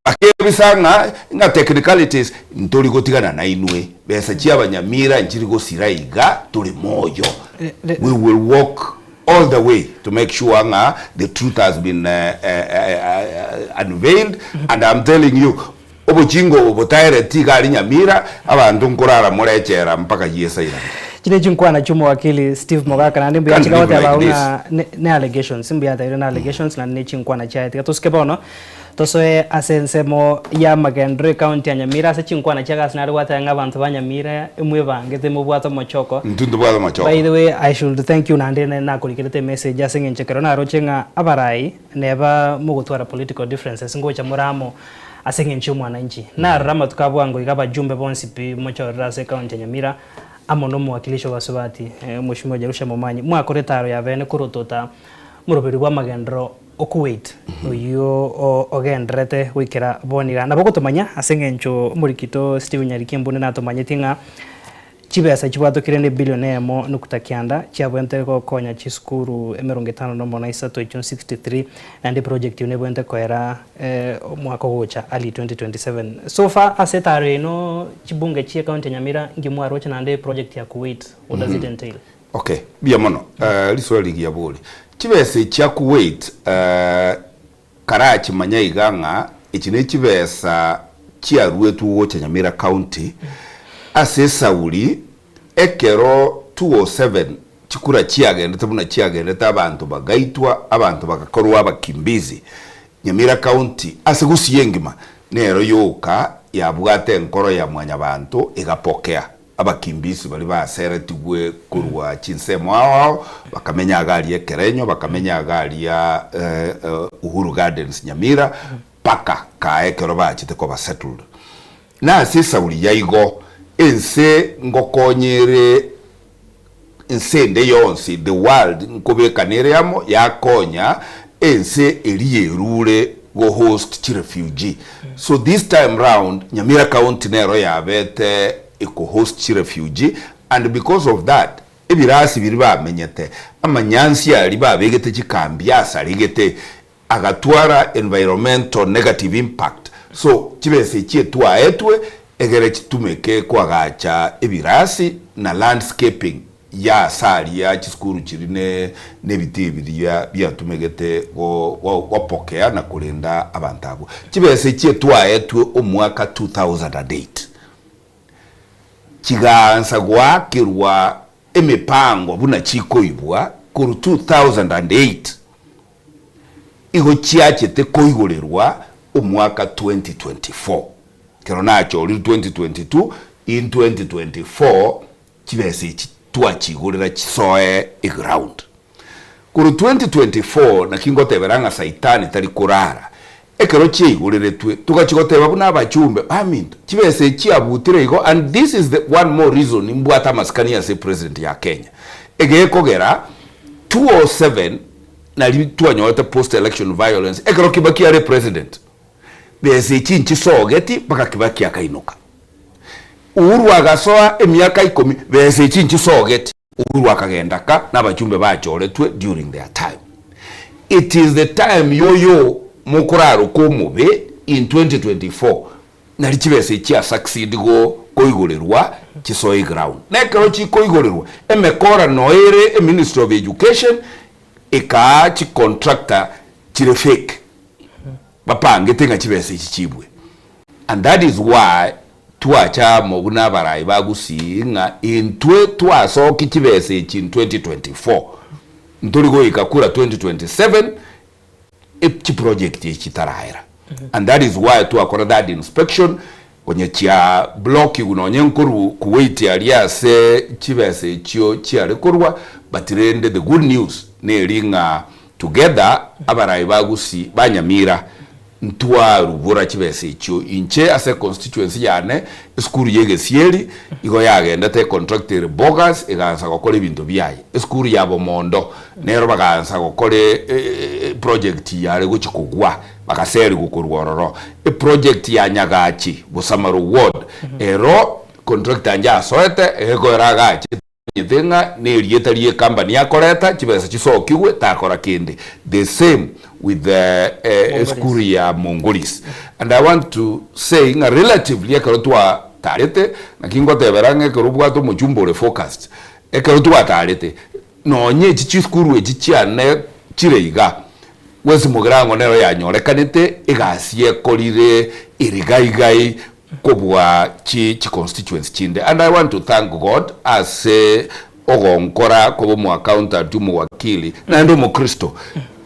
bakebisa ng'a ng'a technicalities ntori gotigana nainwe, besa chia abanyamira nchiri gosira iga tore moyo, we will walk all the way to make sure ng'a the truth has been unveiled and I'm telling you Obochingo obo botaereti iga aria Nyamira, abanto nkorara more echela mpaka Yeso airane. Echi ne chinkwana chi'omowakili Steve Mogaka naende mbuya Can't chika live goteba like this. ng'a ne ne allegations, mbuya atebirie ne allegations naende ne chinkwana chiaye. Tiga tosuke bono tosoe ase ensemo y'amagenderero ecounty ya Nyamira ase chinkwana chia gasi nare gwateba ng'a abanto ba Nyamira emwebangete mobwate omochoko. Intwe ntobwate omochoko. By the way, I should thank you naende nakorikerete emessage ase eng'encho ekero naroche ng'a abarai neba mogotwara political differences ngocha more amo Ase engencho y'omwananchi, narore amatuko a bwango iga abajumbe bonsi pi mochorere ase ecounty ya Nyamira amo nomowakilishi o basubati, Omweshimiwa Jerusha Momanyi, mwakora etaaro ya bene korotota omoroberi bw'amagenderero o Kuwait oyio ogendererete goikera bono iga. Nabo ogotomanya ase engencho omorikito Stephen Nyariki Embunde natomanyetie ng'a Chibesa chibwatokire ne billion eyemo nukta kianda chiabwente gokonya chisukuru emerongo etano nomo na isato echio 63 naende eproject eyio nebwente koera omwaka ogocha early 2027. So far ase etaro yaino chibunge chie county ya Nyamira inki mwaroche naende eproject ya Kuwait what does it entail? Okay, mbuya mono. Riswali rigiya bori. Chibesa echi chia Kuwait. Karachimanya iga ng'a echi ne chibesa chiaruetwe gocha Nyamira County ase esauri ekero 207 chikura chiagendete buna chiagendete abanto bagaitwa, abanto bagakorwa abakimbizi. Nyamira County ase Gusii engima nero yoka yabwate enkoro ya mwanyabanto egapokea Abakimbisi baria baseretigwe korwa chinsemo ao ao, bakamenya iga aria Ekerenyo, bakamenya iga aria Uhuru Gardens Nyamira, mpaka kaa ekero bachete koba settled. Na ase esauri ya igo, ense ngokonya ere ense ende yonsi, the world nkobekana ere amo, yakonya ense eria yerure go host chirefugee. So this time round, Nyamira County nero yabete eko host chirefugee and because of that, ebirasi biria bamenyete, amanyansi aria babegete chikambi asaregete, agatwara environmental negative impact, so chibesa echi etwaetwe egere chitumeke koagacha ebirasi na landscaping ya ase aria chisukuru chiri ne nebitii biria biatumegete gopokea na korenda abanto abwo. Chibesa echi etwaetwe omwaka 2008 chigaansa goakerwa emipango buna chikoibwa korwa 2008. Igo chiachete koigorerwa omwaka 2024. Ekero nachorirwe 2022, in 2024 chibesa echi twachigorera chisoe eground. Korwa 2024 naki ngotebera ng'a saitani tari korara, ekero chiaigoreretwe togachia goteba buna abachumbe, baminto chibesa echi chiabutire igo and this is the one more reason mbwate amasikani ase president ya Kenya. Egekogera 207 Nari twanyorete post election violence ekero Kibaki are president. Besa echi nchisogeti mpaka Kibaki akainoka. Uhuru agasoa emiaka ikomi besa echi nchisogeti. Uhuru akagenda ka na abachumbe bachoretwe during their time. It is the time yoyo mokoraroka omobe in 2024 nari chibesa echi chia succeed go koigorerwa chisoe ground. Na ekero chikoigorerwa emekora noe ere e ministry of education ekaa chicontractor chire fake bapangete ng'a chibesa echi chibwe and that is why twacha amo buna abarai ba Gusii ng'a intwe twasoki chibesa echi in 2024 ntori goika kura 2027 chiproject echi chitaraera and that is why twakora that inspection Onye chia blockigwe nonye nkorwa Kuwait aria ase chibesa echio chiare korwa but rende the good news neri ng'a together abarai ba Gusii ba Nyamira ntwarubora chibesa echio inche ase econstituency yane esukuru ya Egesieri igo yagendete econtract ere bogus egaansa gokora ebinto biaye esukuru ya Bomondo nero bagaansa gokora eproject yare gochi kogwa Bagaserigwa korwa ororo. Eproject ya Nyagachi, Bosamaro Ward, ero contractor inche asoete, egekoera agache tamanyete ng'a nerieta rie company akoreta, chibesa chisokigwe takora kende. The same with the esukuru ya Mongolis. And I want to say ng'a relatively ekero twatarete, naki ngotebera ng'a ekero obwate omochumba ore focused, ekero twatarete, nonye echi chisukuru echi chiane chire iga, Gwensi mogirango nero yanyorekanete egasi ekorire ere gai gai kobua chi chiconstituency chinde and I want to thank God ase ogonkora koba omoaccountant omowakili naende omokristo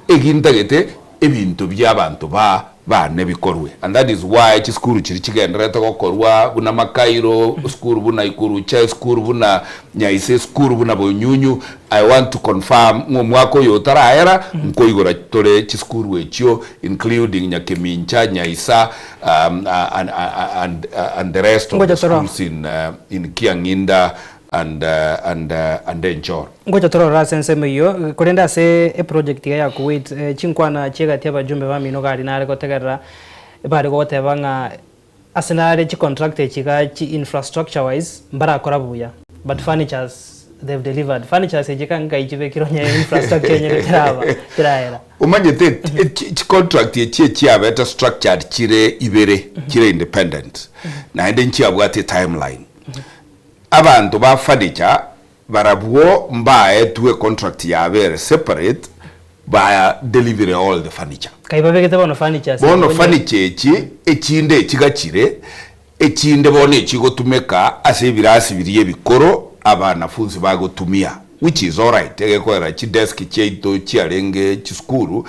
egi ntagete ebinto bia abanto ba bane bikorwe and that is why chisukuru chiria chigendererete gokorwa buna Makairo, esukuru buna Ikurucha, esukuru buna Nyaise, esukuru buna Bonyunyu, I want to confirm ng'a omwaka oyo otarahera nkoigora tore chisukuru echio including Nyakemincha, Nyaisa and, and, and the rest of the Ngocha toro. schools in, in Kiang'inda and, and, and Enchoro. Ngocha torore ase ensemo eyio, korende ase eproject iga ya Kuwait, chinkwana chi'egati abajumbe bamino gari nare gotegerera, bare goteba ng'a ase nare chicontract echi iga chi infrastructure wise mbarakora buya, but furnitures they've delivered. Furnitures echi iga ngai chibekire onye infrastructure enyene teraba teraera. Omanyete chicontract echi echiabete structured chire ibere, chire independent, naende nchiabwate etimeline. Abanto ba furniture barabwo mbaetwe econtract yabo ere separate. Ba delivery all the furniture. Kai babegete bono furniture ase Bono furniture echi echinde echigachire, echinde bono echigotumeka ase ebirasi biria ebikoro abanafunsi bagotumia which is alright egekoera chidesk chiaito chiarenge chisukuru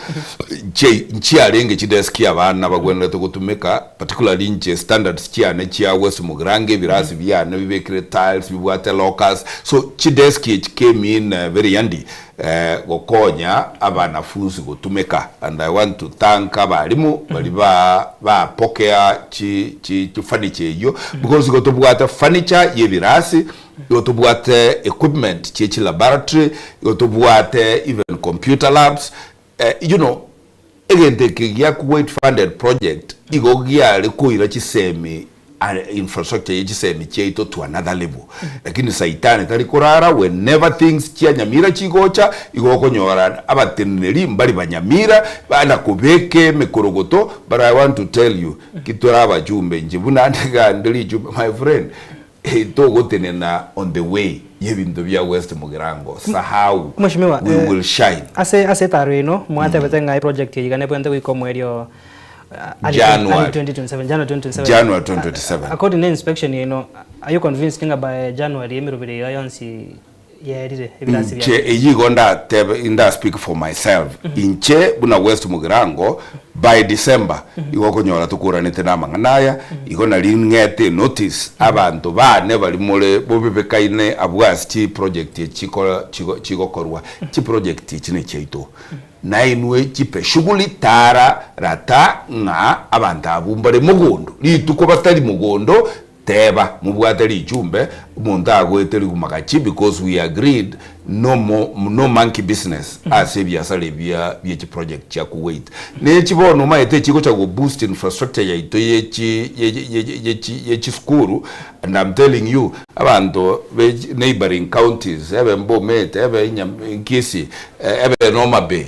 nchiarenge chidesk abana bagwenerete gotumeka particularly inche standards chiane chia West Mugirango ebirasi biane bibekire tiles bibwate lockers so chidesk echi came in very handy Gokonya abanafunsi gotumeka and I want to thank abalimu baria ba bapokea chi chi furniture eyio because igo tobwate furniture ya ebirasi, igo tobwate equipment chie chilaboratory, igo tobwate even computer labs you know egento eke gia Kuwait funded project igo giare koira chisemi infrastructure ye chisemi chiaito to another level lakini saitani tari korara whenever things chia Nyamira chigocha igo okonyora abateneneri mbari ba Nyamira bana kobeka emekorogoto but I want to tell you ki tore abachumbe inche buna nde iga nde richumbe my friend togotenena on the way ye ebinto bia West Mugirango sahau Mheshimiwa, we will shine. Ase ase etaro ino mwatebete ng'a eproject eye iga nebwenerete goika omoerio January. 2027, January 2027. January 2027. According ne inspection yaino, are you convinced ng'a by January emeroberi iga yonsi yaerire ebirasi Inche biaye? eyio igo ndatebe nda speak for myself inche buna West Mugirango by December igo okonyora tokoranete na amang'ana aya igo nari ng'ete enotice abanto bane baria more bobebekaine abwo ase chiproject echi chiko chigo chigokorwa chiproject echi nechiaito Nainwe chipe shughuli tara rata ng'a abanto abwo mbare mogondo. Rituko batari mogondo, teba mobwate richumbe, omonto agoete riguma gachi because we agreed no mo no monkey business ase ebiasara ebia bie chiproject chia Kuwait. Nechi bono omanyete echigocha go boost infrastructure yaito ye chi ye ye ye chi ye chisukuru and I'm telling you abanto be neighboring counties ebe Bomet ebe Nyam Kisii Ebe Homa Bay,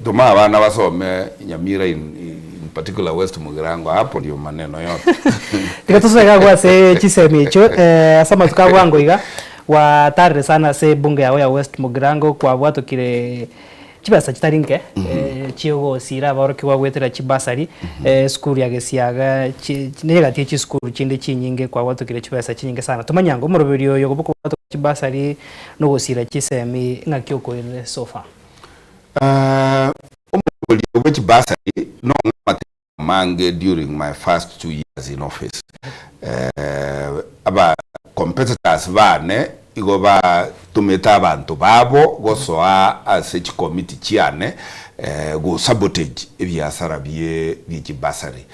toma abana basome Nyamira in particular West Mugirango hapo ndio maneno yote. Tiga tosoe iga agwo ase chisemi echio ase amatuko a bwango iga, gwatarire sana ase ebunge yago ya West Mugirango kwabwatokire chibesa chitari nke chiogosira aborokigwa goetera chibasari, esukuru ya Gesiaga chi negati ye chisukuru chinde chinyinge kwabwatokire chibesa chinyinge sana. Tomanye ango omoroberi oyo bokobwatoka chibasari Nogosira chisemi ng'aki okoirire so far? Omoroberi oyo bwe chibasari nong'e amatemo amange during my first 2 years in office. Aba competitors bane igo batomete abanto babo gosoa ase chikomiti chiane go sabotage ebiasara bie chibasari.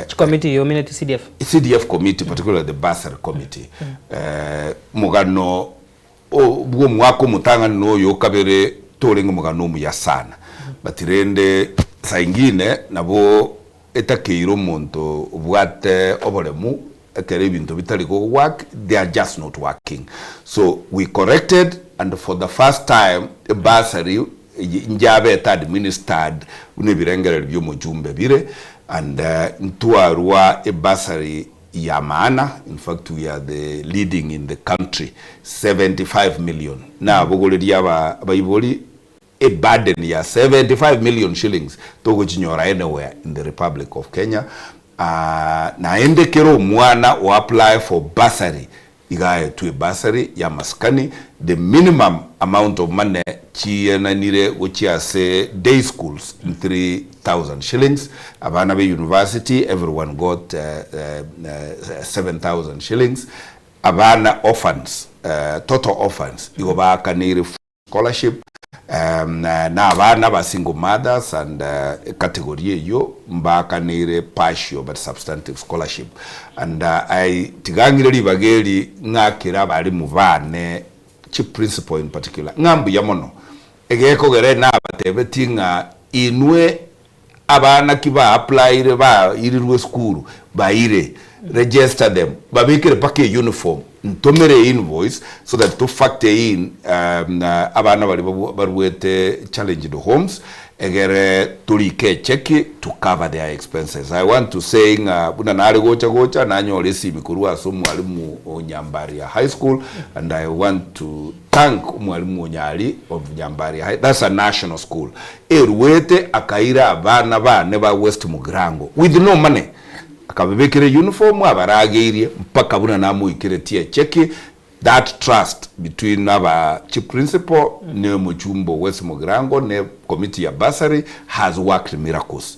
Chikomiti yomineti CDF? CDF committee particularly the bursary committee. Omogano bw'omwaka omotang'ani na oyo okabere torenge omogano omuya sana but rende saa ingine nabo etakeire omonto obwate oboremu ekero ebinto bitari go work they are just not working so we corrected and for the first time ebursary njabete administered buna ebirengererio biomochumbe bire and ntwarwa ebursary ya maana, in fact we are the leading in the country, 75 million nabogoreria aba abaibori a burden ya 75 million shillings togochinyora anywhere in the Republic of Kenya, naende kera omwana o apply for bursary Iga aetwe ebursary y'amasikani, the minimum amount of money chienanire gochia ase day schools in 3000 shillings, abana be university everyone got 7000 shillings, abana orphans, total orphans igo baakaneire full scholarship, na abana ba single mothers and ecategory eyio mbaakaneire partial but substantive scholarship and I tiga ng'ire ribaga eri ng'akere abalimu bane chi principal in particular ng'a mbuya mono egekogera nabatebetie ng'a inwe Abana ki ba applyire bairirwe esukuru baire, register them, babekere mpaka e uniform, ntomere e invoice so that to factor in abana baria baruete challenged homes. Egere torike echeki to cover their expenses. I want to say ng'a buna nare gocha gocha nanyore esimi korwa ase omwalimu o Nyambaria High School and I want to thank omwalimu o Nyari of Nyambaria High, that's a national school, eruete akaira abana bane ba West Mugirango with no money akababekera euniform abarageirie mpaka buna namoikeretie echeki That trust between aba chief principal ne omochumba o West Mugirango ne committee ya bursary has worked miracles.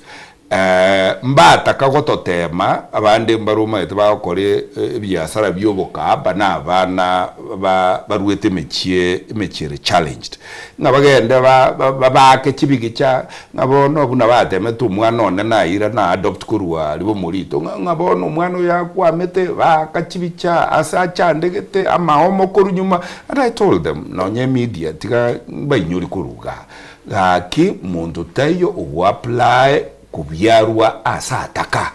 Mbataka gototema abande mbare omanyete bagokora ebiasara bia obokaaba na abana baruete emechie emechie ere challenged. Ng'a bagende babaake chibigicha ng'a bono buna batemete omwana one naira na adopt korwa aria bomorito ng'a ng'a bono omwana oyo akwamete baaka chibicha ase achandegete amaomo korwa nyuma and I told them nonye emedia tiga mbainyori korwa igaa gaki monto taiyo ogo apply kobiarwa ase ataka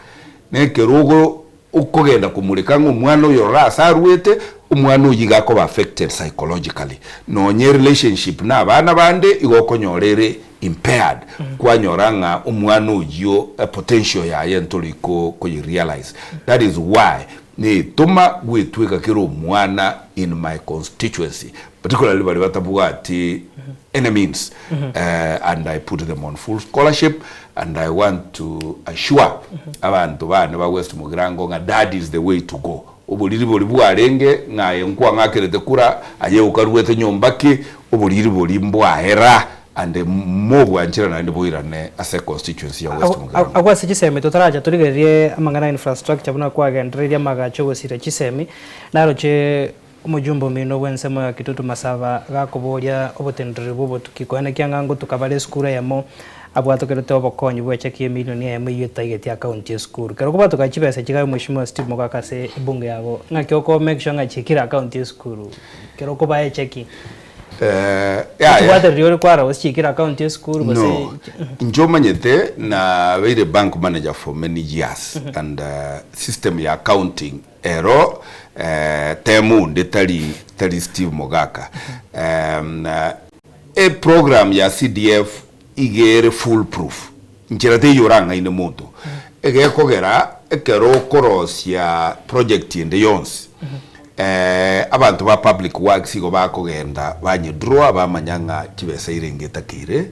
na ekero ogo Okogenda komoreka ng'a omwana oyo ororo ase arwete, omwana oyio iga akoba affected psychologically. Nonye relationship na abana bande igo okonyora ere impaired, kwanyora ng'a omwana oyio potential yaye ntori koyi realize. That is why netoma gwetweka kera omwana in my constituency, particularly baria batabwati any means and I put them on full scholarship and I want to assure abanto bane ba West Mugirango ng'a that is the way to go. Oboriri boria bwarenge ng'a aye nkwang'akerete kura, aye okaruete nyomba ki, oboriri boria mbwaera and mobwanchera naende boirane ase constituency ya West Mugirango. Agwo ase chisemi totaracha torigererie amang'ana ya infrastructure buna kwagendereire amagacho gosira chisemi, naroche Omojumbe omino bw'ensemo ya Kitutu Masaba gakoboria obotendereri bw'obotuki koenekia ng'a ngotuka bare esukuru eyemo abwatokerete obokonyi bw'echeki y'emilioni eyemo eyio etaigeti akaunti y'esukuru. Kero kobwatoka chibesa echi gaye Mweshimiwa Steve Mogaka ase ebunge yago ng'aki oko make sure ng'a chiikire akaunti y'esukuru kero okobaa echeki. Yaya. Okobwatereria ore kwarora gose chiikire akaunti y'esukuru gose No, inche omanyete nabeire bank manager for many years and system ya accounting Ero temu onde tari tari Steve Mogaka. E program ya CDF iga ere full proof. Nchera teiyo orang'aine monto. Egekogera ekero okorosia project ende yonsi, abanto ba public works igo bakogenda banye draw bamanya ng'a chibesa irenge etakeire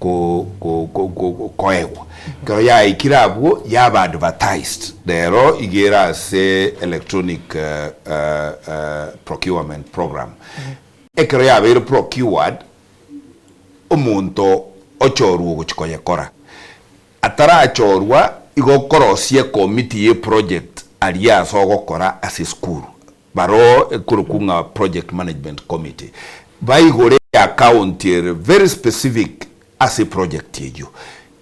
ko ko ko ko koegwa. Ekero yaikire abwo yaba advertised rero iga ere ase electronic procurement program. Ekero yabeire procured, omonto ochorwa ogochia koyekora. Atarachorwa igo okorosia ecommittee ye project aria ase ogokora ase esukuru. Baroo ekorokwa ng'a project management committee baigore account ere very specific ase eproject eyio.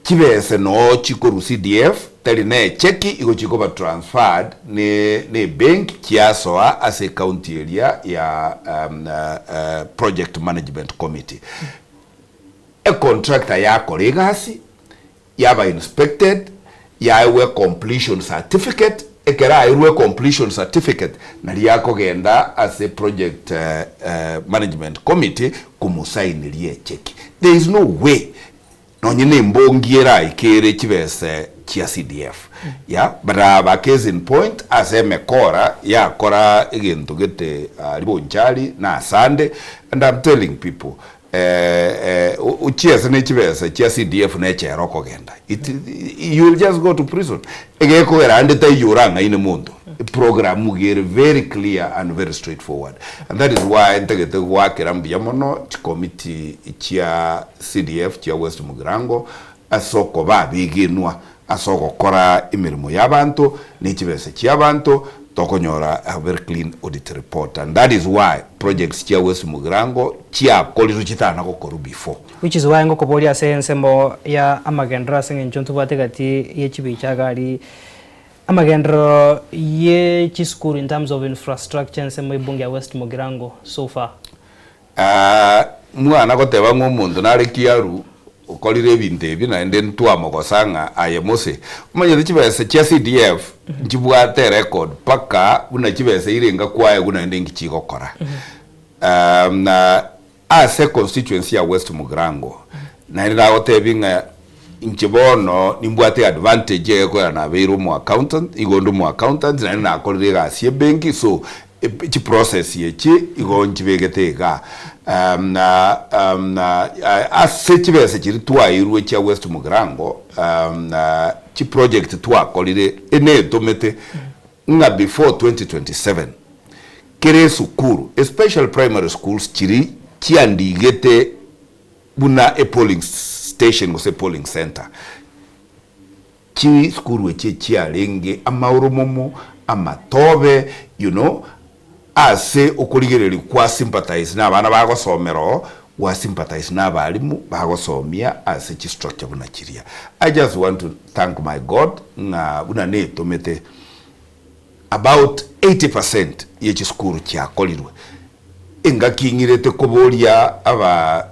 Chibese noo chikorwa CDF tari ne echeki igo chikoba transferred ne ne ebenki chiasoa ase account eria ya project management committee. Econtractor yakora egasi yaba inspected, yaegwa ecompletion certificate, ekero aerwe ecompletion certificate nario akogenda ase project management committee komosaineria echeki. There is no way nonye na embongi eraikere chibese chia CDF yeah but I have a case in point ase emekora yakora egento gete aria Bonchari na asande and I'm telling people Ochiese ne chibesa chia CDF ne echela okogenda it you will just go to prison egekogera ande taiyo orang'aine monto program iga ere very clear and very straight forward and that is why ntagete goakera mbuya mono chikomiti chia CDF chia West Mugirango ase okoba abegenwa ase ogokora emeremo y'abanto ne chibesa chi'abanto, tokonyora a very clean audit report and that is why projects chia West Mugirango chiakorirwe chitana gokorwa before. Which is why ngokoboria ase ensemo ya amagenderero ase eng'encho ntobwate egati ye chibicha iga aria amagenderero ye chisukuru in terms of infrastructure ensemo ebunge ya West Mugirango so far. Aa, mwana goteba ng'a omonto nare kiaru okorire ebinto ebi naende ntwamogosa ng'a aye Mose. Omanyete chibesa chia CDF nchibwate erecord mpaka buna chibesa irenga kwaegwa naende inki chigokora. Na ase econstituency ya West Mugirango. Naende nagotebia ng'a inche bono nimbwate advantage egekogera nabeire omo accountant, igo onde omo accountant naende nakorire egasi ebenki so chiprocess echi igo nchibegete igaa. Na ase chibesa chiria twairwe chia West Mugirango chiproject twakorire enetomete ng'a before 2027 kera esukuru especially primary schools chiria chiandigete buna epolling station gose epolling centre Chisukuru echi echiarenge amaoromomo, amatobe, you know, ase okorigereria kwa sympathize na abana bagosomera oo, gwa sympathize na abalimu bagosomia ase chistructure buna chiria. I just want to thank my God ng'a buna netomete about 80% ye chisukuru chiakorirwe. Engaki ing'irete koboria aba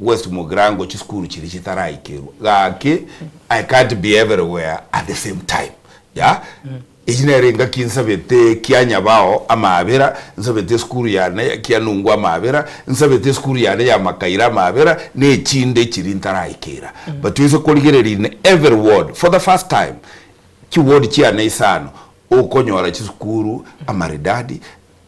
West Mugirango chisukuru chiria chitaraikerwa gaki I can't be everywhere at the same time yeah Eyio nere engaki nsabete Kianyabao amaabera, nsabete esukuru yane ya Kianungu amaabera, nsabete esukuru yane ya Makaira amaabera, na echinde chiria ntaraikera. But toise korigereria in every ward for the first time, chiward chiane isano, okonyora chisukuru amaridadi,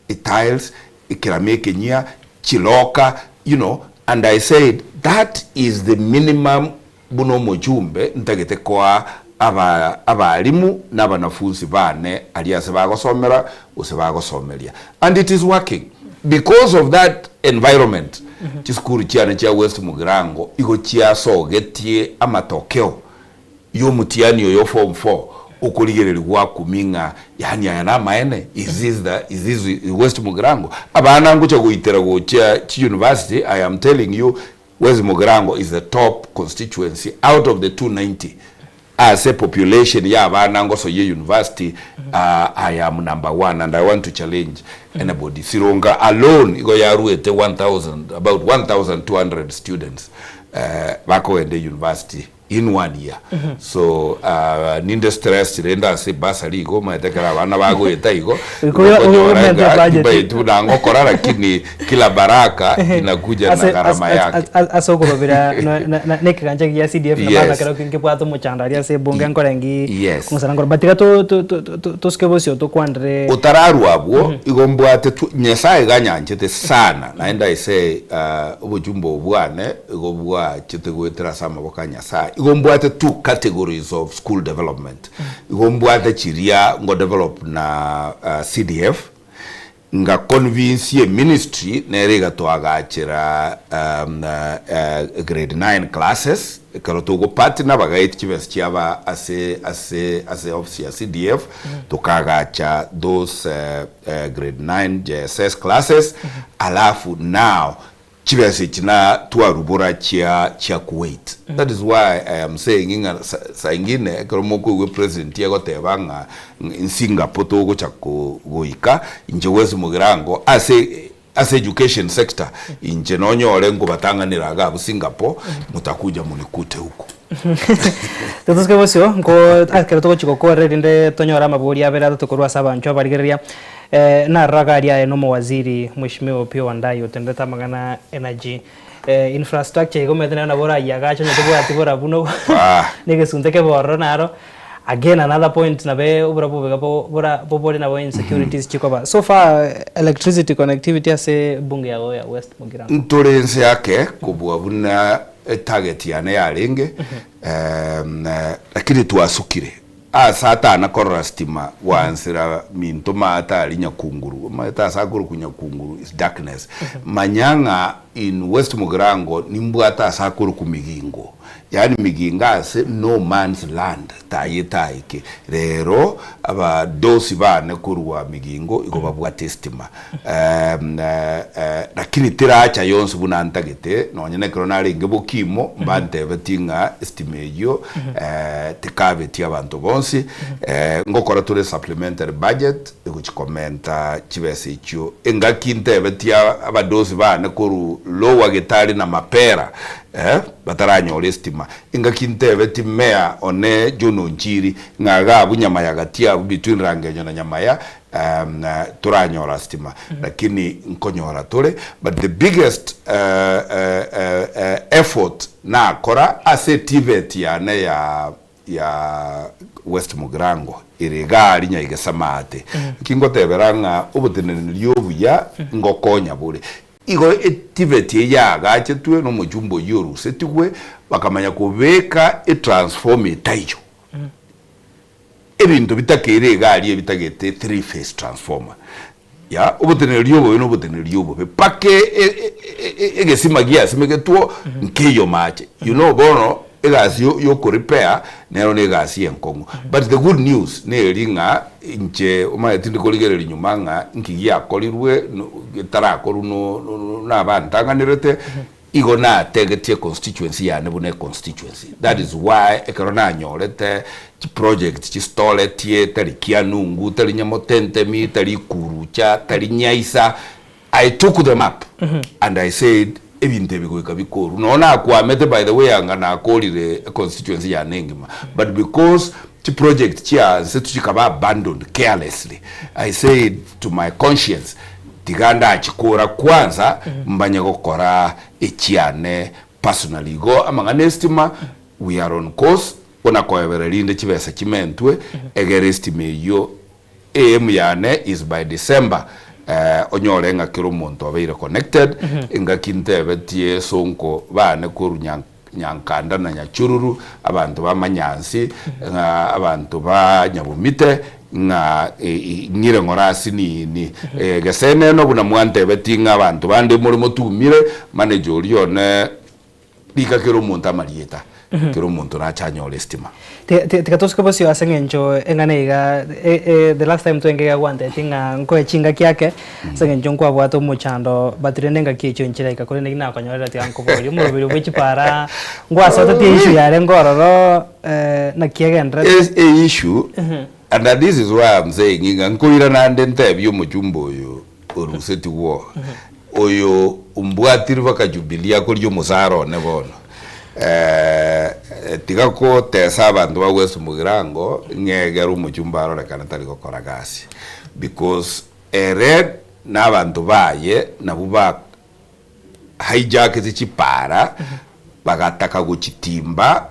etiles, ekerama ekenyia, chiloka, you know, and I said that is the minimum buna omochumbe ntagete koa aba abalimu na abanafunsi bane aria ase bagosomera gose bagosomeria and it is working because of that environment chisukuru chiane chia West Mugirango igo chiasogetie amatokeo y'omotiani oyo o form four okorigereria gwakumia ng'a yaani aya namaene, is this the is this West Mugirango? Abana ngocha goitera gochia chi university, I am telling you West Mugirango is the top constituency out of the 290 ase population ya abana ngosoyia university I am number one and I want to challenge anybody. Sironga alone igo yaruete 1000 about 1200 students bakogenda university in one year so ninde stressed rende ase ebasari igo omanyete ekero abana bagoeta igo Igo oyo- oyo okonyora omente ng'a budget. timbaeti buna ngokora lakini kila baraka inakuja na Ase- gharama ase- yake. ase- ase- ase okorobera na- na- na- na ekegancha gia CDF na Yes. bana kero nkebwate omochando aria ase ebunge nkorengi Yes. kong'usana nkoro but tiga to- to- to- to- tosuke bosio tokwanere Otararwa abwo igo mbwate tu Nyasaye iga anyanchete sana naende I say obochumba obo bwane igo bwachete goetera ase amaboko a Nyasaye. Igo mbwate two categories of school development. Igo mbwate chiria ngo develop na CDF, nga convince eministry nere igatoagachera grade nine classes, ekero togo partner bagaeti chibesa chiaba ase ase ase office ya CDF, tokaagacha those grade nine JSS classes, alafu now Chibesa echi na twarubora chia chia Kuwait. That is why I am saying ng'a sa saa ingine ekero mokoigwa epresident egoteba ng'a Singapore togocha ko goika, inche Wes Mugirango ase ase education sector inche nonyore nkobatang'anera iga abwo Singapore, mutakuja munikute huku. Totosuke bosio nko ekero togochia gokora erinde tonyore amabori abere atato korwa ase abanchwa abarigereria. Narora iga aria aye nomowaziri Mheshimiwa Opiyo Wandayi otenderete amang'ana energy, infrastructure iga omanyete naye nabo orayiagache onye tobwati borabu nobo negesunte kebe ororo naro. Again another point nabe oborabu obo iga bora bobore nabo insecurities chikoba. So far electricity connectivity ase ebunge yago ya West Mugirango. Ntore inse ake kobua buna etarget yane yarenge, lakini twasukire. Ase atana korora stima gwansera minto maate aria nyakunguru omanyete ase akorokwa nyakunguru is darkness manya ng'a in west mugirango nimbwate ase akorokwa migingo yaani migingo ase no man's land tayete aike rero abadosi bane korwa migingo igo babwate estima Lakini teracha yonsi buna ntagete, nonya nekero narenge bokimo, mbantebetie ng'a estima eyio tekabetie abanto bonsi. Ngokora tore supplementary budget egochi komenta chibesa echio. Engaki ntebetie abadosi bane korwa Lower Getari na Mapera eh, bataranyora estima. Engaki ntebeti mayor one John Onchiri ng'a iga abwo Nyamaya gati abwo between Rangenyo na Nyamaya um, toranyora stima lakini nkonyora tore but the biggest uh, uh, uh, effort nakora ase TVET yane ya ya West Mugirango ere iga aria Nyaigesa maate. Nki ngotebera ng'a oboteneneri obuya ngokonya bore. Igo eTVET eye yaagachetwe na omochumba oyio orusetigwe, bakamanya kobeka etransformer etaiyo. Ebinto bitakeire iga aria ebitagete three-phase transformer. Ya, oboteneneri obobe na oboteneneri obobe, mpaka egesima giasimegetwo nkeiyo mache. You know bono egasi yo yoko repair nero na egasi enkong'u. But the good news neri ng'a inche omanyete tindi korigereria nyuma ng'a nki giakorirwe no getarakorwa no no na abantang'anerete. Igo nategetie constituency yane buna econstituency. That is why ekero nanyorete chiproject chistoretie, tari Kianungu, tari Nyamotentemi, tari Ikurucha, tari Nyaisa, I took them up and I said ebinto ebi goika bikorwe. Nonya nakwamete by the way anga nakorire econstituency yane engima but because chiproject chianse chikaba abandoned carelessly, I said to my conscience Tiga ndachikora kwanza mbanye gokora echiane personally igo amang'ana estima we are on course buna koebera rinde chibesa chimentwe egere estima eyio aim yane is by December onyore ng'a kera omonto obeire connected engaki ntebetie sonko bane korwa nyank Nyankanda na Nyachururu, abanto ba Manyansi, ng'a abanto ba Nyabomite, ng'a ng'ire ng'ora ase nini. Geseneno buna mwantebetie ng'a abanto bande more motumire, manager oria one rika kera omonto amarieta, kera omonto nache anyore estima. Tiga tosuke bosio ase eng'encho eng'ana iga the last time twenge iga gwantebetie ng'a nkoe chingaki ake ase eng'encho nkwabwate omochando but rende engaki echio nchiraika korende naki nakonyorera tiga nkoborie omoroberi bwe chipara ngwasotetie issue yarenge ororo naki egendererete. E issue and this is why I'm saying ng'a nkoira nande ntebie omochumba oyo orusetigwe oo. Oyo ombwatire baka Jubilee akoria omosara one bono. Tiga gotesa abanto ba West Mugirango ng'a egere omochumba arorekane tari gokora gasi because ere na abanto baye nabwo ba hijackete chipara bagataka gochitimba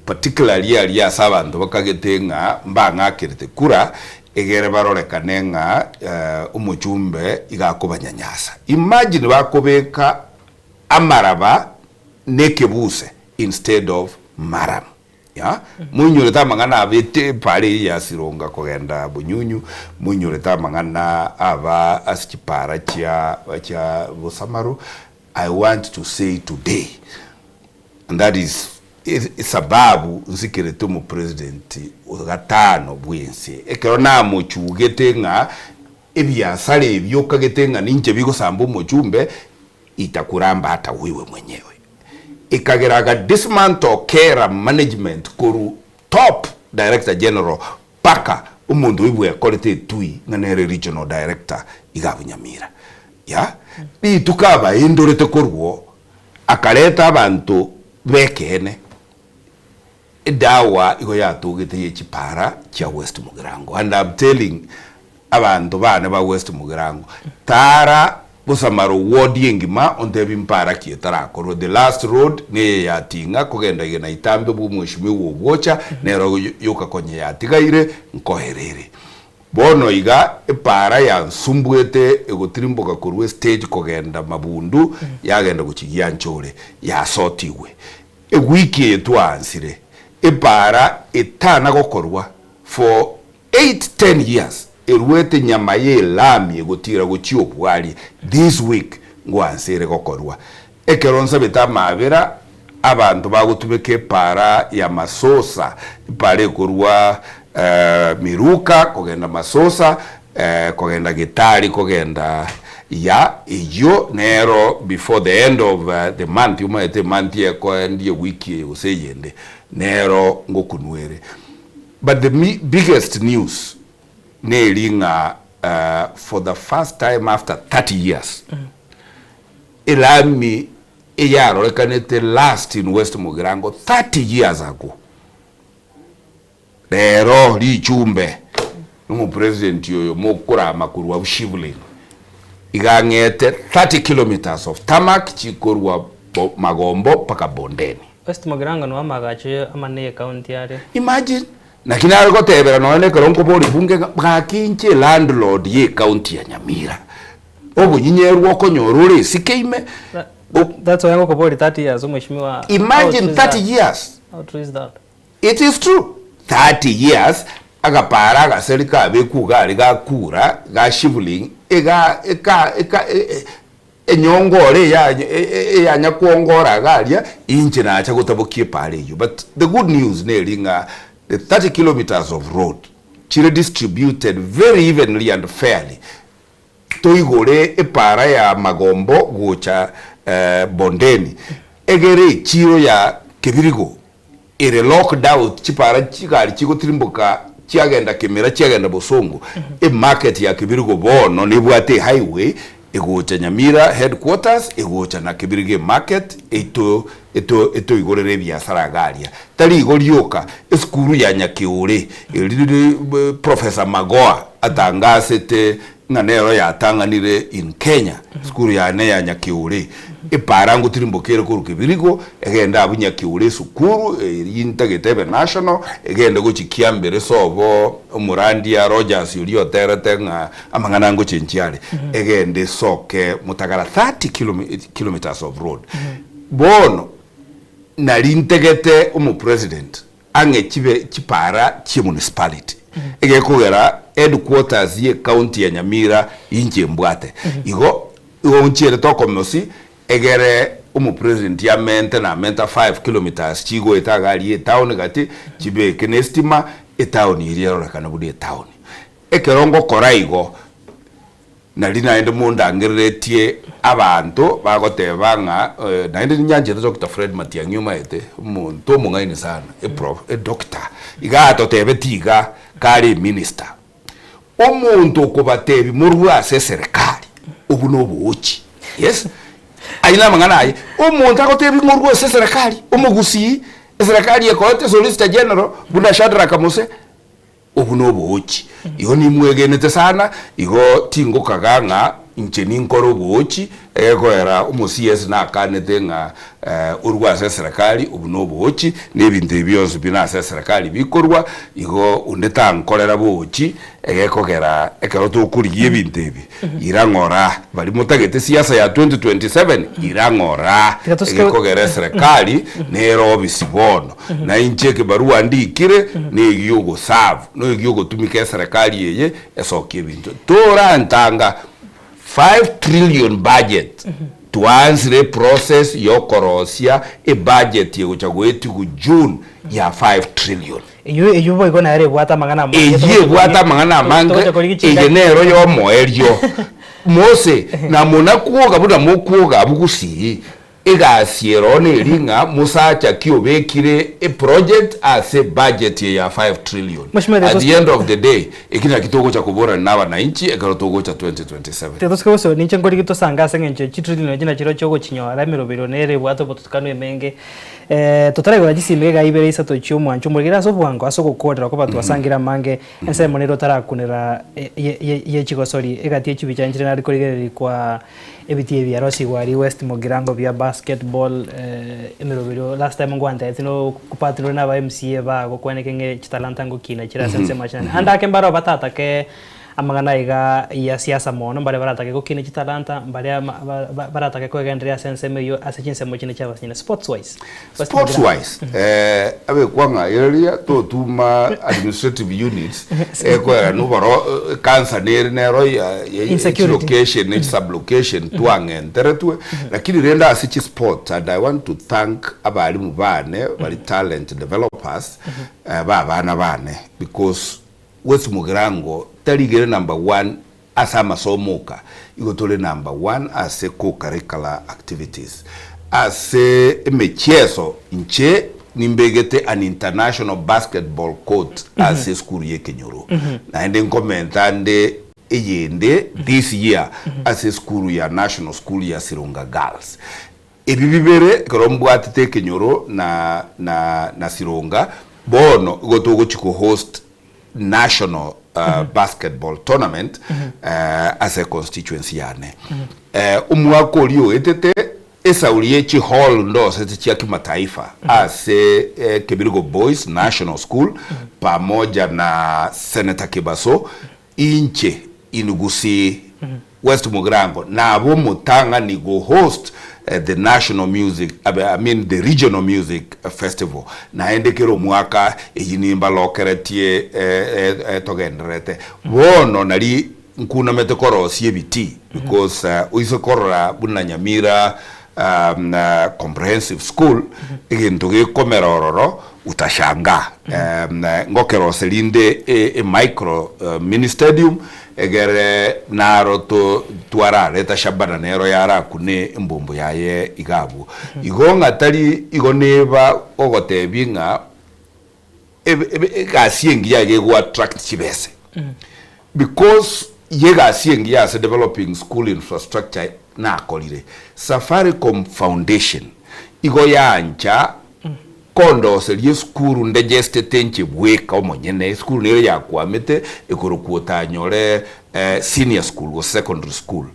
particularly aria ase abanto bakagete ng'a mbang'akerete kura egere barorekane ng'a omochumbe iga akobanyanyasa. Imagine bakobeka amaraba na ekebuse instead of murram. Ya, moinyorete amang'ana abete epaara eyio ya Sironga kogenda Bunyunyu, moinyorete amang'ana aba ase chipaara chia chia Bosamaro, I want to say today and that is esababu nsikerete omopresident o gatano bwense ekero namochugete ng'a ebiasara ebi okagete ng'a ninche bigosamba omochumbe itakuramba hata wewe mwenyewe. Ekagera aga dismantle kera management korwa top director general paka omonto oyio bwekorete etui ng'a nere regional director iga abwo Nyamira. Ya, rituko abaendorete korwa oo, akareta abanto b'ekeene, edawa igo yatogete ye chipara chia West Mugirango and I'm telling abanto bane ba West Mugirango, tara bosamaro ward engima ontebi mpara ki etarakorwe, the last road neye ya Ting'a kogenda igena Itambe bwa omweshimiwa Obwocha nero yoka konye yatigaire nkoerere. Bono iga epaara yansumbuete egotirimboka korwa estage kogenda Mabundu yagenda gochia Gianchore yasotigwe. Ewiki eye twaansire epaara etana gokorwa for eight, ten years eruete nyama ye elami egotira gochia obwari this week ngoanse ere gokorwa. Ekero nsabete amaabera abanto bagotumeka epaara ya Masosa, epaara ekorwa Miruka kogenda Masosa, kogenda Gitari kogenda ya eyio nero before the end of the month omanyete emonth ekoendia ewiki eye gose eyende nero ngokunwa ere. But the biggest news neri ng'a for the first time after 30 years. Elami eyarorekanete last in West Mugirango 30 years ago. Rero richumbe nomopresident oyo mokorama korwa abwo Shivling iga ang'ete 30 kilometres of tarmac chikorwa Magombo mpaka Bondeni. West Mugirango noo amagacho amanene ye county are. Imagine! Naki nare gotebera nonya nekero nkoboria bunge ng'a gaki inche elandlord ye ecounty ya Nyamira, obonyinyeru okonyora ore esike ime, That's why ngokoboria 30 years omweshimiwa how Imagine true is 30 that? years. How true is that? It is true, 30 years agapara agaseri kabekwa iga aria gakura ga shivling iga eka eka enyongo ore eya eyanya kwongora iga aria inche nacha gotabokia epara eyio but the good news neri ng'a the 30 kilometres of road chire distributed very evenly and fairly Toigore epaara ya magombo gocha bondeni, egere echiiro ya kebirigo ere locked out, chipaara chigari chigotirimboka chiagenda Kemera chiagenda Bosongo, emarket ya Kebirigo bono nebwate ehighway egocha Nyamira headquarters egocha na Kebirigo emarket eito eto etoigorere ebiasara iga aria. Tari igo rioka, esukuru ya Nyakeore eri Professor Magoha atangasete ng'a nero yatang'anire in Kenya, esukuru yane ya Nyakeore, epaara ngotirimboka ere korwa Kebirigo, egende abwo Nyakeore esukuru eyio ntagete ebe national, egende gochia Kiambere sobo omorandia Rogers oria oterete ng'a amang'ana ngochenchia are, egende esoke Mutagara 30 kilometres of road. Bono nari ntagete omopresident ang'e chibe chipaara chie municipality egekogera headquarters ye county ya Nyamira inche mbwate. Igo igo nchiere tokomosi egere omopresident amente na amenta 5 kilometres chigoeta iga aria etown gati chibeke ne estima etown eria erorekane buna etown. Ekero ngokora igo Nari naende mondangereretie abanto bagoteba ng'a naende ninyanchete Doctor Fred Matiang'i omaete, omonto omong'aini sana, eprof, edoctor, iga atotebetie iga kare eminister, omonto okobatebia morue ase eserekari, obwo na oboochi, yes, ayio namang'ana aye, omonto agotebia ng'a orue ase eserekari, omogusii, eserekari ekoete solicitor general buna Shadrack Mose. Obwo noboochi. Igo nimwegenete sana, igo tingokaga ng'a inche ninkore oboochi, egekoera omo CS nakanete ng'a orwe ase eserekari, obwo noboochi, na ebinto ebi bionsi pi nase eserekari bikorwa, igo onde tankorera boochi, egekogera ekero tokorigia ebinto ebi, ira ng'ora, baria motagete siasa ya 2027, ira ng'ora, Tiga tosike- egekogera eserekari nere obisi bono. Na inche ekebarua ndikire negiogoserve, negiogotumika eserekari eye esokie ebinto. Torantanga 5 trillion budget twaansire eprocess yokorosia ebudget egocha goetigwa June ya 5 trillion. Eyio eyio boigo nere ebwate amang'ana amange Eyio togocha ebwate korigia amang'ana amange, togocha korigia eye chingaki. nero yomoerio. Mose, na monakwoga buna mokwoga abwo gusii, Egasi ero neri ng'a mosacha ki obekire eproject ase ebudget eye ya 5 trillion. Mheshimiwa At Tiga the end of the day, eki naki togocha koborana na abananchi ekero togocha 2027. Tiga tosike gose ninche nkorigia tosange ase eng'encho chitrillion echi nachireo chiogochinyora emeroberio nere ebwate obotutukanu emenge. Totaraigora chisimi iga ibere isato chia omwancho omorigere ase obwango ase ogokorera okoba twasangire amange ensemo nere otarakunera ye chigosori egati ye chibicha nchire nari korigereria kwa Ebitii ebi biarosigwe aria West Mugirango bia basketball emeroberio last time ngwantebetie no kopatinore na aba MCA bago kweneke ng'e chitalanta ngokina chire ase ensemo ya chinani. Ande ake mbare obatatake amang'ana iga ya siasa mono mbare baratake gokina chitalanta mbare ama baratake koegendereria ase ensemo eyio ase chinsemo chinde chia abasinyani sports wise. West Sports Mugirango. wise, abekwa ng'a eria totuma administrative units ekoera noboro ekansa nere nero ya ya Insecurity. chilocation ne chisublocation twang'enteretwe lakini rende ase chisport and I want to thank abalimu bane bari talent developers ba abana bane because West Mugirango tarigere number one Ase amasomo oka, igo tore number one ase co-curricular activities. Ase emechieso, inche nimbegete an international basketball court ase esukuru y'ekenyoro. Naende nkomenta nde. eyende this year ase esukuru ya National School ya Sironga Girls. Ebi bibere ekero mbwatete ekenyoro na na na Sironga bono igo togochi ko host national basketball tournament ase constituency yane. Omwaka oria oetete esauri ye chihall ndosete chia kimataifa ase Kebirigo Boys National School pamoja na Senator Kibaso inche in Gusii West Mugirango nabe omotang'ani go host the national music I mean the regional music festival naende kera omwaka eyio nimbalokeretie togendererete bono nari nkunamete korosia ebitii because oise korora buna Nyamira Comprehensive School egento gekomera ororo utashangaa ngokerose rinde e micro mini stadium egere naro twarareta Shabana nero yarakune embombo yaye iga abwo. Igo ng'a tari igo neba ogotebia ng'a egasi engiya iga ego attract chibese because ye egasi engiya ase developing school infrastructure nakorire. Safaricom Foundation igo yancha kondoseria esukuru ndegestete inche bweka omonyene, esukuru nere yakwamete ekorokwa Otanyore Senior School gose Secondary School.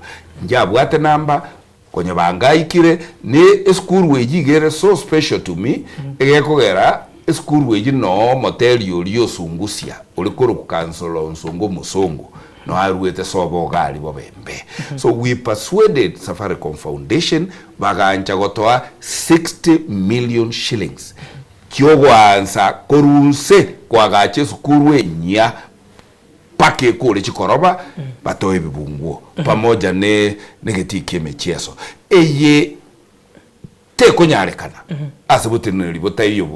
Inche abwate namba konya bangaikire ne esukuru eyio iga ere so special to me egekogera esukuru eyio noo omoteri oria osungusia ore korokwa Councillor Onsongo omosongo noo aruete sobo iga aria bobembe. So we persuaded Safaricom Foundation Bagancha gotoa 60 million shillings chiogoansa korwa nse koagacha esukuru enyia mpaka ekore chikoroba batoe ebibunguo pamoja ne negetii kiemechieso. Eye tekonyarekana ase boteneneri botaiyo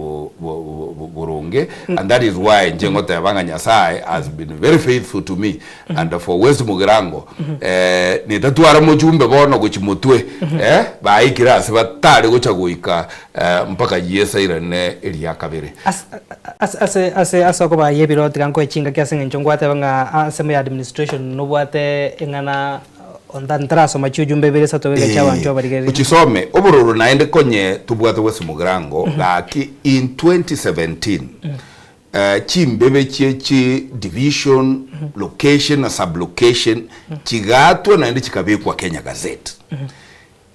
boronge and that is why inche ngoteba ng'a Nyasaye has been very faithful to me and for West Mugirango eh, nitatwara mochumbe bono gochi motwe eh, baikire ase batare gocha goika eh, mpaka Yeso airane eria kabere. Ase ase ase ase okobayia ebiroo tiga nkoe chingaki ase eng'encho ngwateba ng'a ase ya administration nobwate eng'ana onta ntarasoma chiujumbe ibere isato iga chia abanchwa abarigereria. Ochisome obororo naende konye tobwate West Mugirango gaki in 2017 Chimbebe chie chi division, location na sub-location chigaatwa naende chikabekwa Kenya Gazette.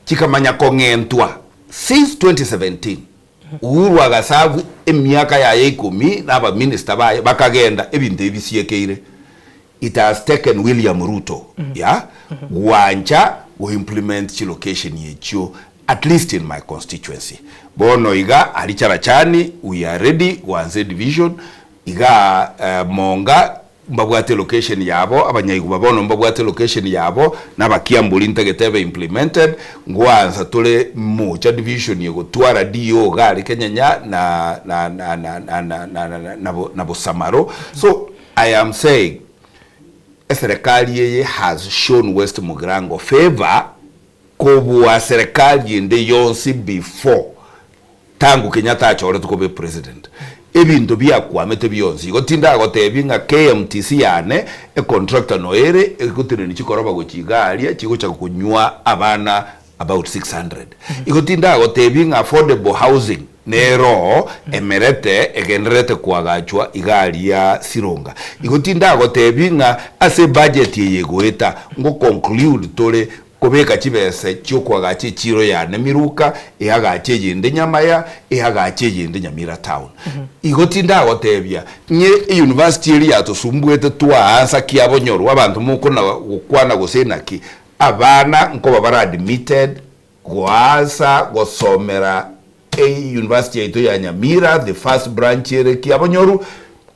Chikamanya kong'entwa since 2017. Uhuru agaserve emiaka yaye ikomi na abaminister baye bakagenda ebinto ebi bisiekeire. It has taken William Ruto yeah gwancha go implement chilocation echio at least in my constituency. Bono iga aria Charachani we are ready goansa edivision, igaa Monga mbabwate elocation yabo, Abanyaiguba bono mbabwate elocation yabo, na Abakiamburi ntagete ebe implemented, ngoansa tore Mocha division egotwara DO iga aria Kenyenya na na na na na na na na Bosamaro. So I am saying eserekari eye has shown West Mugirango favour Kobua serikali ende yonsi before tangu Kenyatta achoretwe koba epresident. Ebinto biakwamete bionsi. Igo tindagotebie ng'a KMTC yane econtractor noyo ere egotenenia chikoroba gochia iga aria chigocha konywa abana about 600. Igo tindagotebie ng'a affordable housing nero emerete egendererete koagachwa iga aria Sironga. Igo tindagotebie ng'a ase ebudget eye egoeta ngo conclude tore Kobeka chibese chi'okoagacha echiiro yane Miruka, eagache eyende Nyamaya, eagache eyende Nyamira Town. Igo tindagotebia, ng'e eyunivasiti eria yatosumbuete twaansa kiabonyorwa abanto mokona gokwana gose naki, abana nkoba bare admitted goansa gosomera eyunivasiti yaito ya Nyamira, the first branch ere kiabonyoru,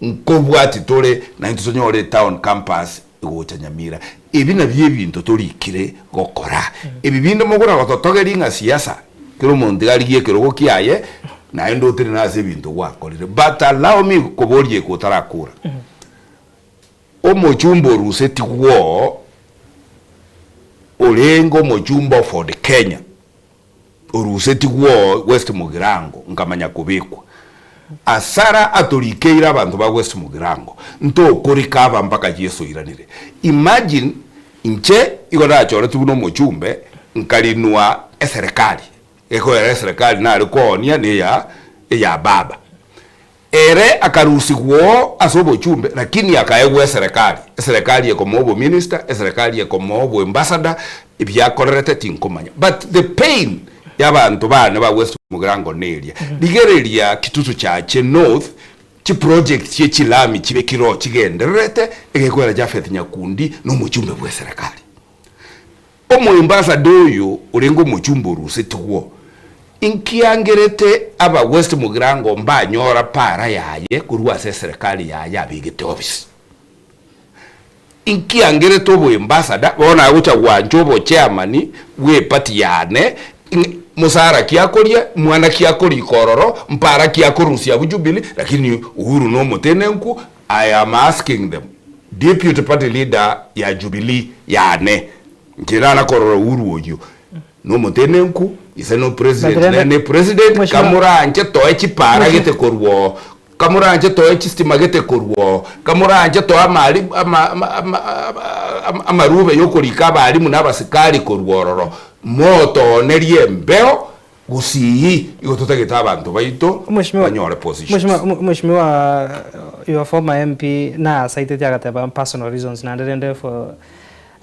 nkobwati tore naintwe tonyore etown campus gocha Nyamira. Ebi nabio ebinto torikire gokora. Ebi binde mogora gototogeria ng'a siasa, kera omonto iga arigie ekerogo kiaye, naende otenene ase ebinto gwakorire. But allow me koboria eke otarakora. Omochumba orusetigwe oo, orenge omochumba o Ford Kenya, orusetigwe oo West Mugirango, nkamanya kobekwa. Asara atorikeire abanto ba West Mugirango, ntokorika aba mpaka Yeso oiranire. Imagine inche igo nachoretwe buna omochumbe, nkarinwa eserekari, egoera eserekari nare koonia neya eya baba. Ere akarusigwa oo ase obochumbe, lakini akaegwa eserekari, eserekari ekomoa obominister, eserekari ekomoa oboambassador, ebiakorerete tinkomanya. But the pain y'abanto bane ba West Mugirango neria. Rigereria Kitutu Chache North, chiproject chie chilami chibe kiroo chigendererete, egekoera Japheth Nyakundi nomochumbe bw'eserekari. Omoembasada oyo orenge omochumba orusetigwo, inkiangerete aba West Mugirango mbanyora para yaye korwa ase eserekari yaye abegete ofisi. Inkiangerete oboembasada bono agocha gwancha obochairman bw'eparty yane, mosara ki akoria, mwana ki akorika ororo, mpara ki akorusia abwo Jubilee, lakini Uhuru nomotenenku, I am asking them, deputy party leader ya Jubilee yane, inche nana korora Uhuru oyio, nomotenenku, ise no president, But rende- nere ne president, Mheshimiwa- kamoranche toe chipara gete korwa oo, kamoranche toe chistima gete korwa oo, kamoranche toe amari ama ama ama ama amarube yokorika abalimu na abasikari korwa ororo, motoonerie embeo Gusii igo totagete abanto baito Mheshimiwa, banyore positions. Mheshimiwa, Mheshimiwa your former MP nasaiteti agateba personal reasons naende rende for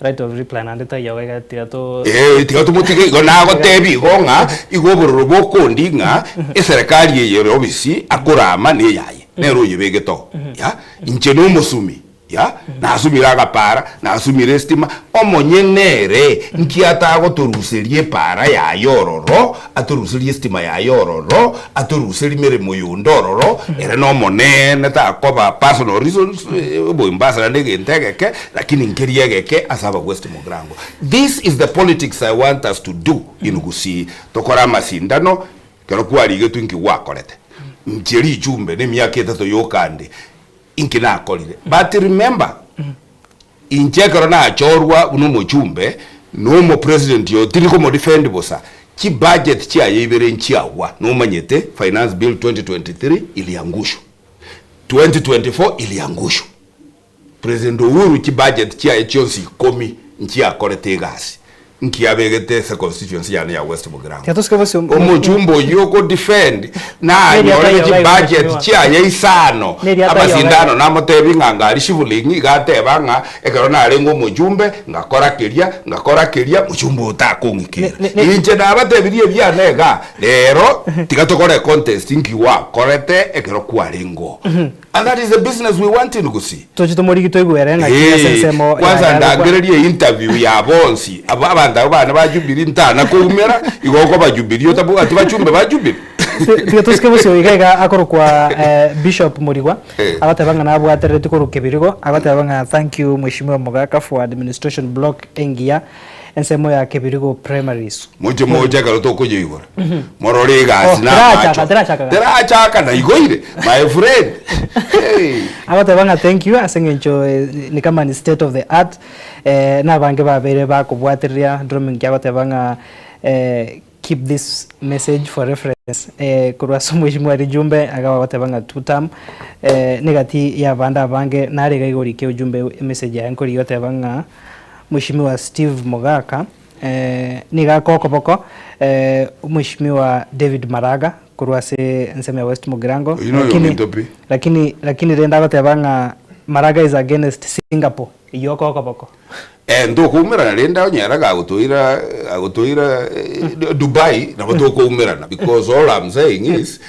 right of reply naende taiyo iga tiga to Ee, tiga tomotige igo nagotebi igo ng'a igo obororo bokondi ng'a eserekari eye ere obisi akorama neyaye nere oyebegete oo ya inche nomosumi Ya, nasumire agapaara, nasumire estima, omonyene ere nki atagotoruseria epaara yaye ororo, atoruserie estima yaye ororo, atoruserie meremo yonde ororo, ere nomonene takoba personal reasons, oboimbasa naende egento egeke, lakini nkeria egeke ase aba West Mugirango. This is the politics I want us to do in Gusii, tokore amasindano, ekero kwarigetwe inki gwakorete, inche richumbe na emiaka etato yoka ande, Inki nakorire? But remember, inche ekero nachorwa buna omochumbe, na omopresident oyo tindi komodefend bosa, chibudget chiaye ibere nchiagwa, nomanyete finance bill 2023 iliangushwa, 2024 iliangushwa. President Uhuru chibudget chiaye chionsi ikomi nchiakorete egasi. Nki abegete ase constituency yane ya West Mugirango? Tiga tosike bosio. Omochumba oyio oko defend nanyorire chibudget chiaye isano amasindano namotebi ng'a ngari shivling iga ateba ng'a ekero narenge omochumbe ngakora keria ngakora keria mochumba oyo takong'ikera. Inche nabatebirie ebiane igaa rero tiga tokore econtest nki gwakorete ekero kwarenge oo. And that is the business we want in Gusii. Toche tomorigi toigwere ng'aki ase Ee, ensemo kwanza yaye agokwana. ndangererie interview ya bonsi abo abanto abo bane ba Jubilee ntana koumera igo okoba Jubilee otabwati bachumbe ba Jubilee. Tiga tosike bosio iga iga akorokwa eh, Bishop Murigwa Eh. agoteba ng'a nabwaterereti korwa Kebirigo agoteba ng'a thank you Mheshimiwa Mogaka for administration block engiya ensemo ya Kebirigo Primary School. Moche moche ekero tokonyoigora morore egasi Oh, na terachaka, amacho. terachaka gaki. Terachaka naigoire my friend. Hey. Agoteba ng'a thank you ase eng'encho eh, ni kama ni state of the art eh, na abange babeire bakobwatereria Drominki agoteba ng'a eh, keep this message for reference eh, korwa ase omweshimiwa Rijumbe agaba agoteba ng'a two term eh, negati ya abande abange nare iga igorike ujumbe emessage yaye nkorigia goteba ng'a Mweshimiwa Steve Mogaka Nigo ake okoboko Omweshimiwa David Maraga korwa ase ensemo ya West Mugirango, Oyio noyo lakini ominto pi. lakini lakini rende agoteba ng'a Maraga is against Singapore, eyio ake okoboko. Eh, ntokoumerana rende onye ere gagotoira agotoira Dubai nabo tokoumerana because all I'm saying is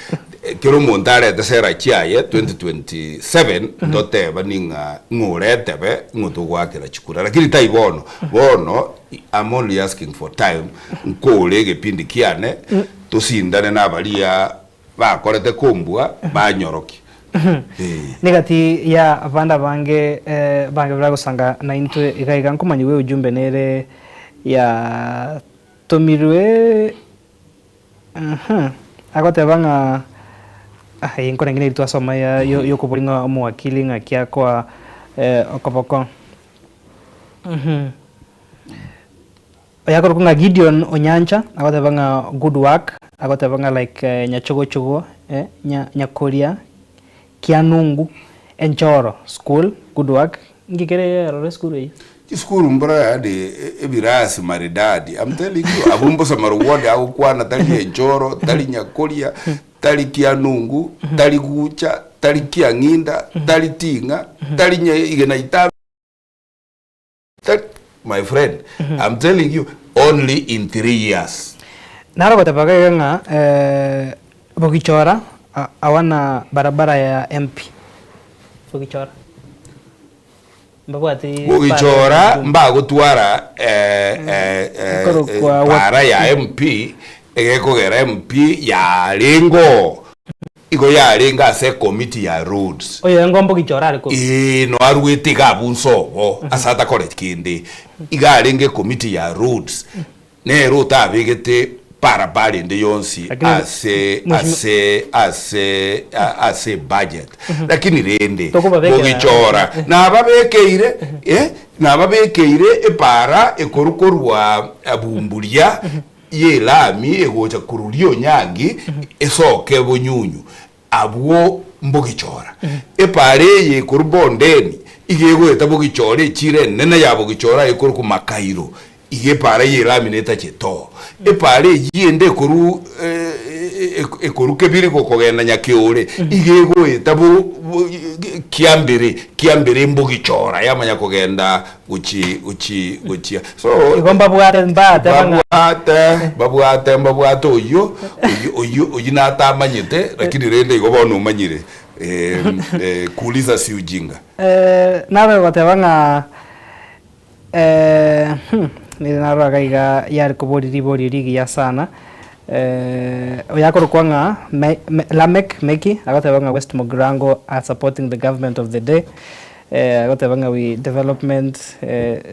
kera omonto arete sera chiaye 2027 ntoteba ning'a ng'o oretebe ng'o togoakera chikura lakini tai bono bono I'm only asking for time nkore egepindi kiane tosindane nabaria bakorete kombua banyorokie Eh. Negati ya abande abange eh, bange baragosanga naintwe iga iga nkomanyigwa eujumbe nere yatomirwe Aha, agoteba ng'a ah, eye nkorenge neri twasoma ya yo- yokoboria ng'a omowakili ng'aki akoa okoboko. Oyo akorokwa ng'a Gideon Onyancha, agoteba ng'a good work. Agoteba ng'a like nyachogochogo eh nya nyakoria kianungu enchoro school good work nki kere eroro esukuru eyio? Chisukuru mbora yaani ebirasi maridadi I'm telling you abwo mbosa marogwani agokwana tari enchoro tari nyakoria tari kianungu tari gucha tari kiang'inda tari ting'a tari nya igena itabe Tari my friend I'm telling you only in 3 years. Naro goteba iga ng'a Bogichora hawana barabara ya MP. Bogichora mbabwati Bogichora mbagotwara Ekorokwa para ya MP egekogera MP yarenge oo Igo yarenge ase ecommittee ya roads. Oyo engombo gichora are korwa. Ee, no arwete iga abwo nsobo ase atakoreti kende. Iga arenge ecommittee ya roads, nere otabegete barabara ende yonsi Lakini ase mheshimiwa- ase ase ase ebudget. Lakini rende Tokobabekera- bogichora nababekeire eh, nababekeire epara ekorwa korwa Bumburia y'elami egocha korwa rionyangi esoke bonyunyu, abwo mbogichora. Epaara eye ekorwa bondeni iga egoeta bogichora echiro enene ya bogichora ekorokwa Makairo, iga epaara y'elami netachete oo. Epaara eyio ende ekorwa ekorwa Kebirigo kogenda Nyakeore, iga egoeta bo Kiambere, Kiambere mbogichora yamanya kogenda gochi gochi gochia so Igo mbabwate mbateba ng'a babwate babwate mbabwate oyio oyio oyio oyio natamanyete lakini rende igo bono omanyire eh, eh, kuuliza si ujinga. Eh, naro goteba ng'a eh, hmm, nere naro iga iga yare koboria riborio rigiya sana eh, oyo akorokwa ng'a Me- Me- Lameck Meki agoteba ng'a West Mugirango are supporting the government of the day. Agoteba ng'a we development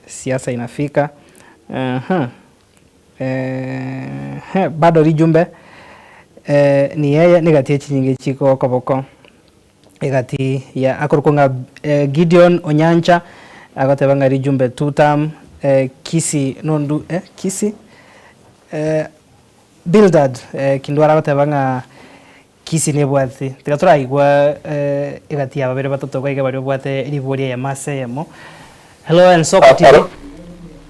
siasa inafika eeh bado rijumbe ni yeye negati ye chinyinga echi koboko egati ya akorokwa ng'a Gideon Onyancha agoteba ng'a rijumbe two term Kisii nondu Kisii Bildad Kindwara agoteba ng'a Kisii nebwate, tiga toraigwa egati ya babere batato iga iga baria babwate ribori eyemo ase eyemo. Hello Ensoko TV. Alo,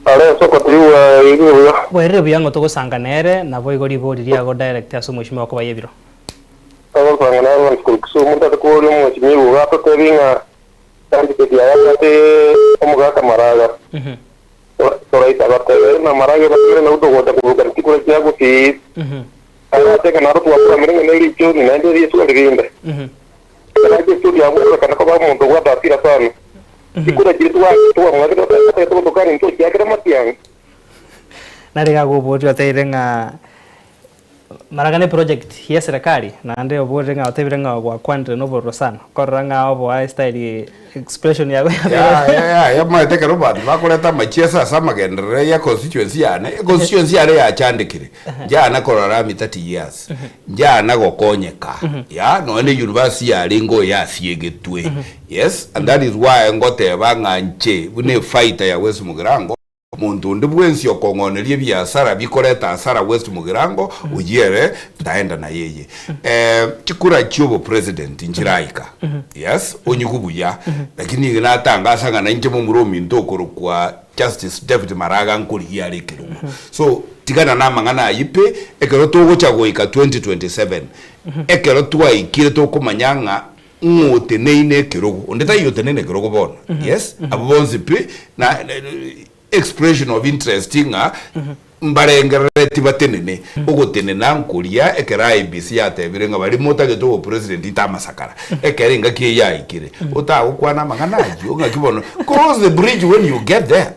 alo Ensoko TV bwairire buya? Bwairire buya ng'o togosanga nere, naboigo ribori riago direct ase omweshimiwa okoba yebiro. Togosanga nere Lawrence korwa Kisumu, ntate koboria omweshimiwa iga atotebi ng'a candidate yaye abwate omogaka Maraga. Toraisa agatebere na Maraga ebakire na togocha koburukania chikura chia Gusii. Agacha ng'a naro twakuramire ng'a nerichoni naende erieswa ririnde. Ekero acha estudio agwerekana koba omonto obwate hasira sana. Chikura chiria twamwakire totagete gotokania ntochiakire amatiang'i. Nare iga agoboria oteire ng'a Maraga ne project ye serikali naende oborire ng'a otebire ng'a gwakwanire nobororo sana okorora ng'a oboa estyle expression yago Ya, ya, ya, ya, omanyete ekero abanto bakoreta amachiesa ase amagenderero ya constituency yane, econstituency yane yachandekire, njana korora rami 30 years, njana gokonyeka, ya, nonya ne university yarenge oyo yasiegetwe, yes, and that is why ngoteba ng'a inche buna efighter ya West Mugirango, Omonto onde bwensi okong'oneria ebiasara bikoreta hasara West Mugirango oyio ere ntaenda naye eye. Eh, chikura chi'obopresident nchiraika. Yes, onyigwe buya. Lakini nigo natangasa ng'a nainche momura ominto okorokwa Justice David Maraga nkorigia are ekerogo. So, tigana na amang'ana ayio pi, ekero togocha goika 2027, ekero twaikire tokomanya ng'a Ng'o oteneine ekerogo? Onde taiyo oteneine ekerogo bono. Yes, abwo bonsi pi na expression of interest ng'a mbarengerereti batenene. Ogotenena nkoria ekero IEBC yatebire ng'a baria motagete obopresident ita amasakara. Ekero engaki eyio yaikire, otagokwana amang'ana ayio ng'aki bono cross the bridge when you get there.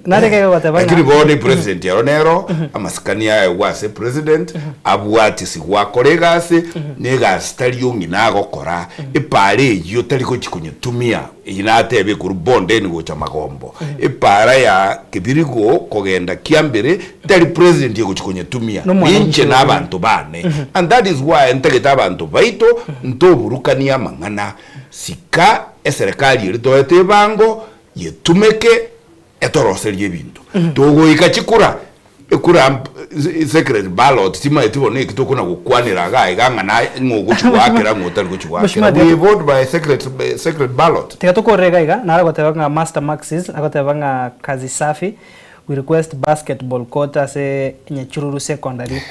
Nare kegoteba ng'a Lakini bono epresident ero nero amasikani aegwe ase president abwate Gwakora egasi, na egasi tari ong'ina agokora, epaara eyio tari gochia konyetumia, eyio natebe ekorwa bondeni gocha magombo. Epaara ya kebirigo kogenda kiambere tari president egochia konyetumia, Nomwananchi ninche na oria. abanto bane. And that is why ntagete abanto baito ntoburukanie amang'ana. Sika eserekari eria toete ebango, yetumeke, etoroserie ebinto. Togoika chikura. Ekura mp- secret ballot timaeti bono eki tokona gokwanera iga iga ng'a naye ng'a ogochi goakera ng'a otari gochi goakera. Mheshimiwa, We tiga- vote by secret, secret ballot. Tiga tokorere iga iga, nare goteba ng'a Master Maxis agoteba ng'a kazi safi, we request basketball court ase Nyachururu Secondary.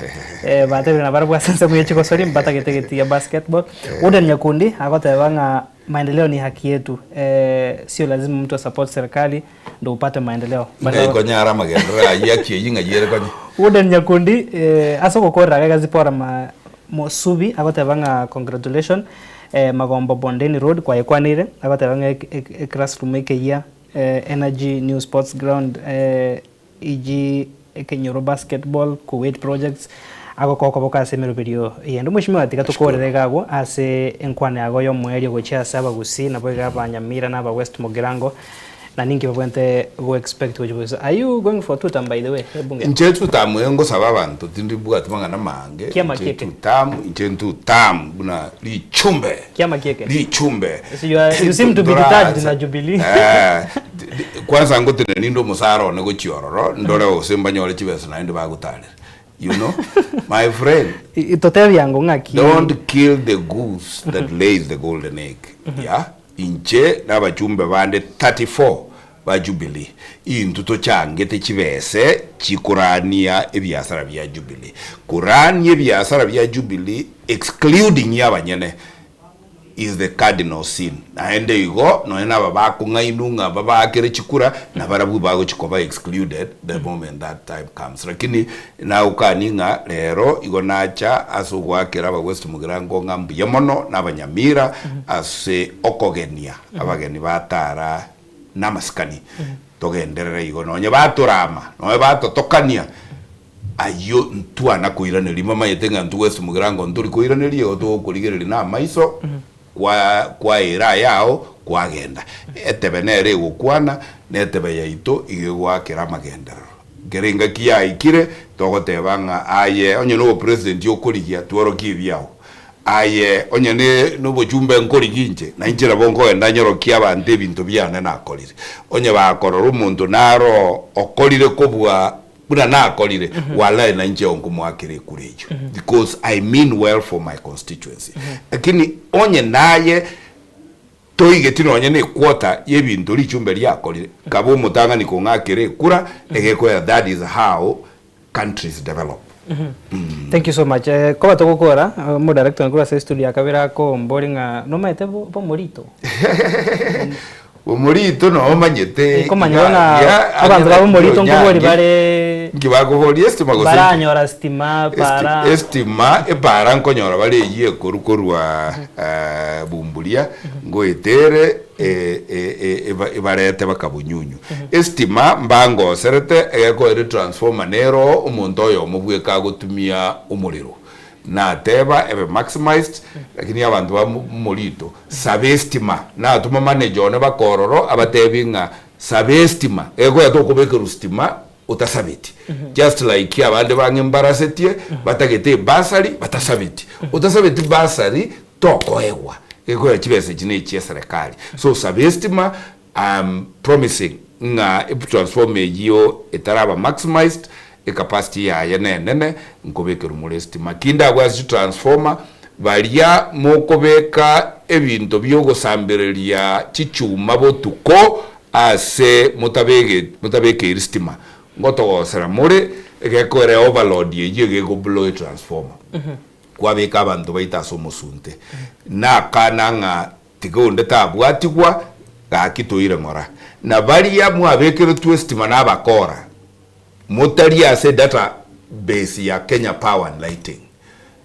Eh, batebire nabarabwo ase ensemo ye chigosori mbatagete getiga basketball. Wooden Nyakundi agoteba ng'a maendeleo ni haki yetu, eh, sio lazima mtu asupport serikali ndo upate maendeleo. Ng'ai But, konyara amagenderero ayio aki eyio ng'ai ere konya. Wooden Nyakundi eh, ase ogokorera iga Zipporah ma Mosubi agoteba ng'a congratulation eh, Magombo Bondeni Road kwayekwaneire agoteba ng'a ek- ek- eclassroom ekeyia eh, Energy New Sports Ground eh, eg Ekenyoro Basketball, Kuwait Projects agokoa okoboko ase emeroberio eyende. Omweshimiwa tiga tokorere iga agwo ase enkwana yago y'omoerio gochia ase abagusii nabo iga aba Nyamira na aba West Mugirango na ninki babwenerete go expect gochia boiso. Are you going for two term by the way ebunge? Inche two term eye ngosaba abanto tindi mbwati mang'ana mange, Kiama inche kieke. two term, inche two term buna richumbe. Kiama kieke. Richumbe. So you are, you seem to be detached na Jubilee. Eh, kwanza ngotene ninde omosara one gochia ororo, ndore gose mbanyore chibesa naende bagotarera. You know, my friend, Totebia ango ng'aki. Don't kill the goose that lays the golden egg. Yeah? Inche na abachumbe bande 34 ba Jubilee, intwe tochangete chibese chikorania ebiasara bia Jubilee. Korania ebiasara bia Jubilee excluding abanyene is the cardinal sin. Naende igo nonya naba bakong'ainwa ng'a babaakere chikura, nabarabwo bagochia koba excluded the moment that time comes. Lakini nagokania ng'a rero igo nacha ase ogoakera aba West Mugirango ng'a mbuya mono na Abanyamira ase okogenia abageni batara namasikani. Togenderere igo nonye batorama, nonye batotokania, ayio ntwana koiraneria. Momanyete ng'a intwe West Mugirango ntori koiraneria igo togokorigereria na amaiso kwa kwaira ayao kwagenda. Etebe nere egokwana, na etebe yaito igo egoakera amagenderero. Ekero engaki yaikire, togoteba ng'a aye onye na obopresident okorigia tworokie ebiao. Aye onye ne nobochumbe nkorigia inche, na inche nabo nkogenda nyorokie abanto ebinto biane nakorire. Onye bakorora omonto naro okorire kobua buna nakorire, walai na inche nkomoakera ekura eyio because I mean well for my constituency. Lakini onye naye toigeti nonye ne equota yebinto richumbe riakorire, kabe omotang'ani kong'akera ekura, egekoera that is how countries develop. Thank you so much. Eh, koba togokora, eh, omodirector korwa ase estudio akabere akombori ng'a nomaete bo- bomorito. Bomorito nomanyete Nkomanya ng'a abanto ba bomorito nkobori bare Nki bakoboria estima gose nki? baranyora stima para Estima epara nkonyora bare eyio ekoru korwa eh, Bumburia ngoetere ebarete bakabunyunyu. Estima mbangoserete egekoera etransformer nero omonto oyomo bweka agotumia omorero. Nateba ebe maximized lakini abanto ba morito saba estima natoma manager one baka ororo abatebi ng'a saba estima egekoera tokobekerwa stima otasabeti just like abande bang'e mbarasetie batagete ebursary batasabeti otasabeti bursary tokoegwa Gekoera chibesa echi ne chia eserekari. So saba estima I'm promising ng'a etransformer eyio etaraba maximized ecapacity yaye nenene nkobekerwa more estima. Ki ndabwe ase chitransformer baria mokobeka ebinto biogosambereria chichuma botuko ase motabege motabekeiri stima ngotogosera more egekoera eoverload eyio egego blow etransformer. Kwabeka abanto baito ase omosunte, nakana ng'a tiga onde tabwatigwa, gaki toire ng'ora. Na baria mwabekeretwe estima nabakora, motari ase data base ya Kenya Power and Lighting,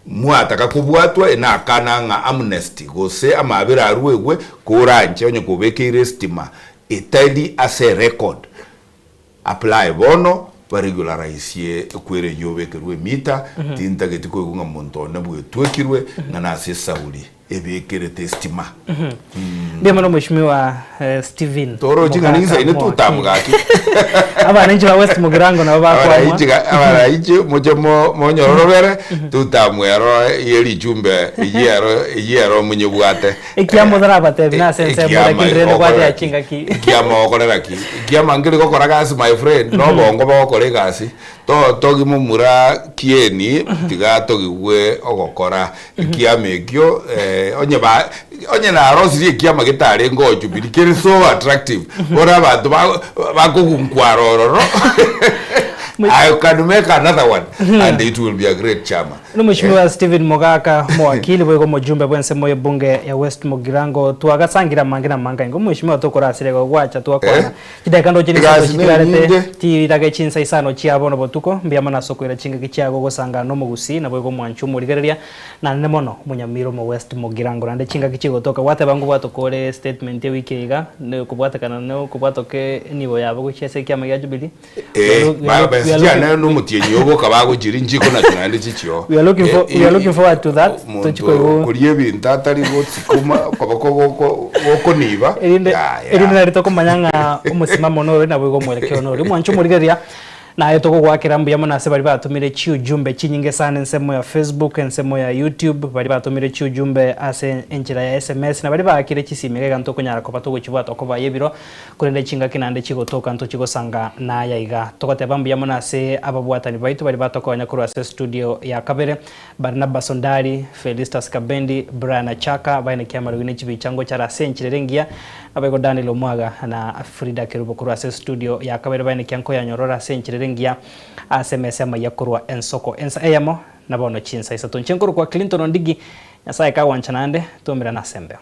mwataka kobwatwa, enakana ng'a amnesty gose amabera aruegwe koranche onye kobekeire estima etari ase erecord. Apply bono baregularisie ekwere eyio obekerwe emita, tintageti koigwa ng'a monto one bwetwekirwe ng'a nase esauri. ebekerete estima. Mbuya mono Mheshimiwa Stephen Torochi ng'a Mogaka ninsaine Mwaki. tutamu gaki. Abananchi ba West Mugirango nabo bakwamwa. Abaraichi ga- abaraichi moche mo- monyororobere tutamu ero ye richumbe eyio ero eyio ero monyebwate. Ekiama otarabatebi nase ensemo Ekiama lakini rende okorera bwate ki? chingaki. Ekiama okorera ki? Ekiama nkeri gokora gasi my friend, na obongo bogokora egasi. To togi momura kieni tiga togigwe ogokora ekiama ekio eh, onye ba onye narosirie ekiama getarenge oo Jubilee kere so attractive bono abanto ba bakogunkwara ororo I can make another one and it will be a great chama. Buna Mheshimiwa Stephen Mogaka omowakili boigo omojumbe bw'ensemo y'ebunge ya West Mugirango twagasangira amange na amange aingo Mheshimiwa tokorasire igo gwacha twakwana Eh? Chidakika ndoche nisato Egasi chitigarete nenyinge. chirage chinsa isano chia bono botuko mbuya mono ase okoira chingaki chiago gosangana nomogusii naboigo omwanchi omorigereria naende mono omonyamira omo West Mugirango naende chingaki chigotoka gwateba ngobwatoka ore statement ewiki eye iga kobwatekana nokobwatoka enibo yabo gochia ase ekiama gia Jubilee Eh, ba- besa chiane nomotienyi oboka bagochiri nchiko nacho naende chichio. We are looking for- we are looking forward to that. Omonto Tochi koigwa. koria ebinto atari gosikuma koboko goko gokoniba. Erinde Ya, ya. erinde nari tokomanya ng'a omosimamo nore naboigo omwerekeo nore. Omwancho omorigereria, naye togogoakera mbuya mono ase baria batomire chiujumbe chinyinge sana ensemo ya Facebook, ensemo ya YouTube, baria batomire chiujumbe ase enchera ya SMS, na baria baakire chisimi iga iga ntokonyara koba togochibwata okoba y'ebiro. Korende chingaki naende chigotoka ntochigosanga naya iga. Togoteba mbuya mono ase ababwatani baito baria batokonya korwa ase estudio ya kabere, Barnabas Ondari, Felistus Kabendi, Brian Achaka, baine kiamarogi ne chibicha ngochara ase enchera ere engiya, naboigo Daniel Omwaga na Frida Kerubo korwa ase estudio ya kabere baine kia nkoyanyorora ase enchera ere engiya ase emesa amaiya korwa ensoko ensa eyemo na bono chinsa isato. Inche nkorokwa Clinton Ondigi, Nyasae kagwancha naende, twaumerane ase embeo.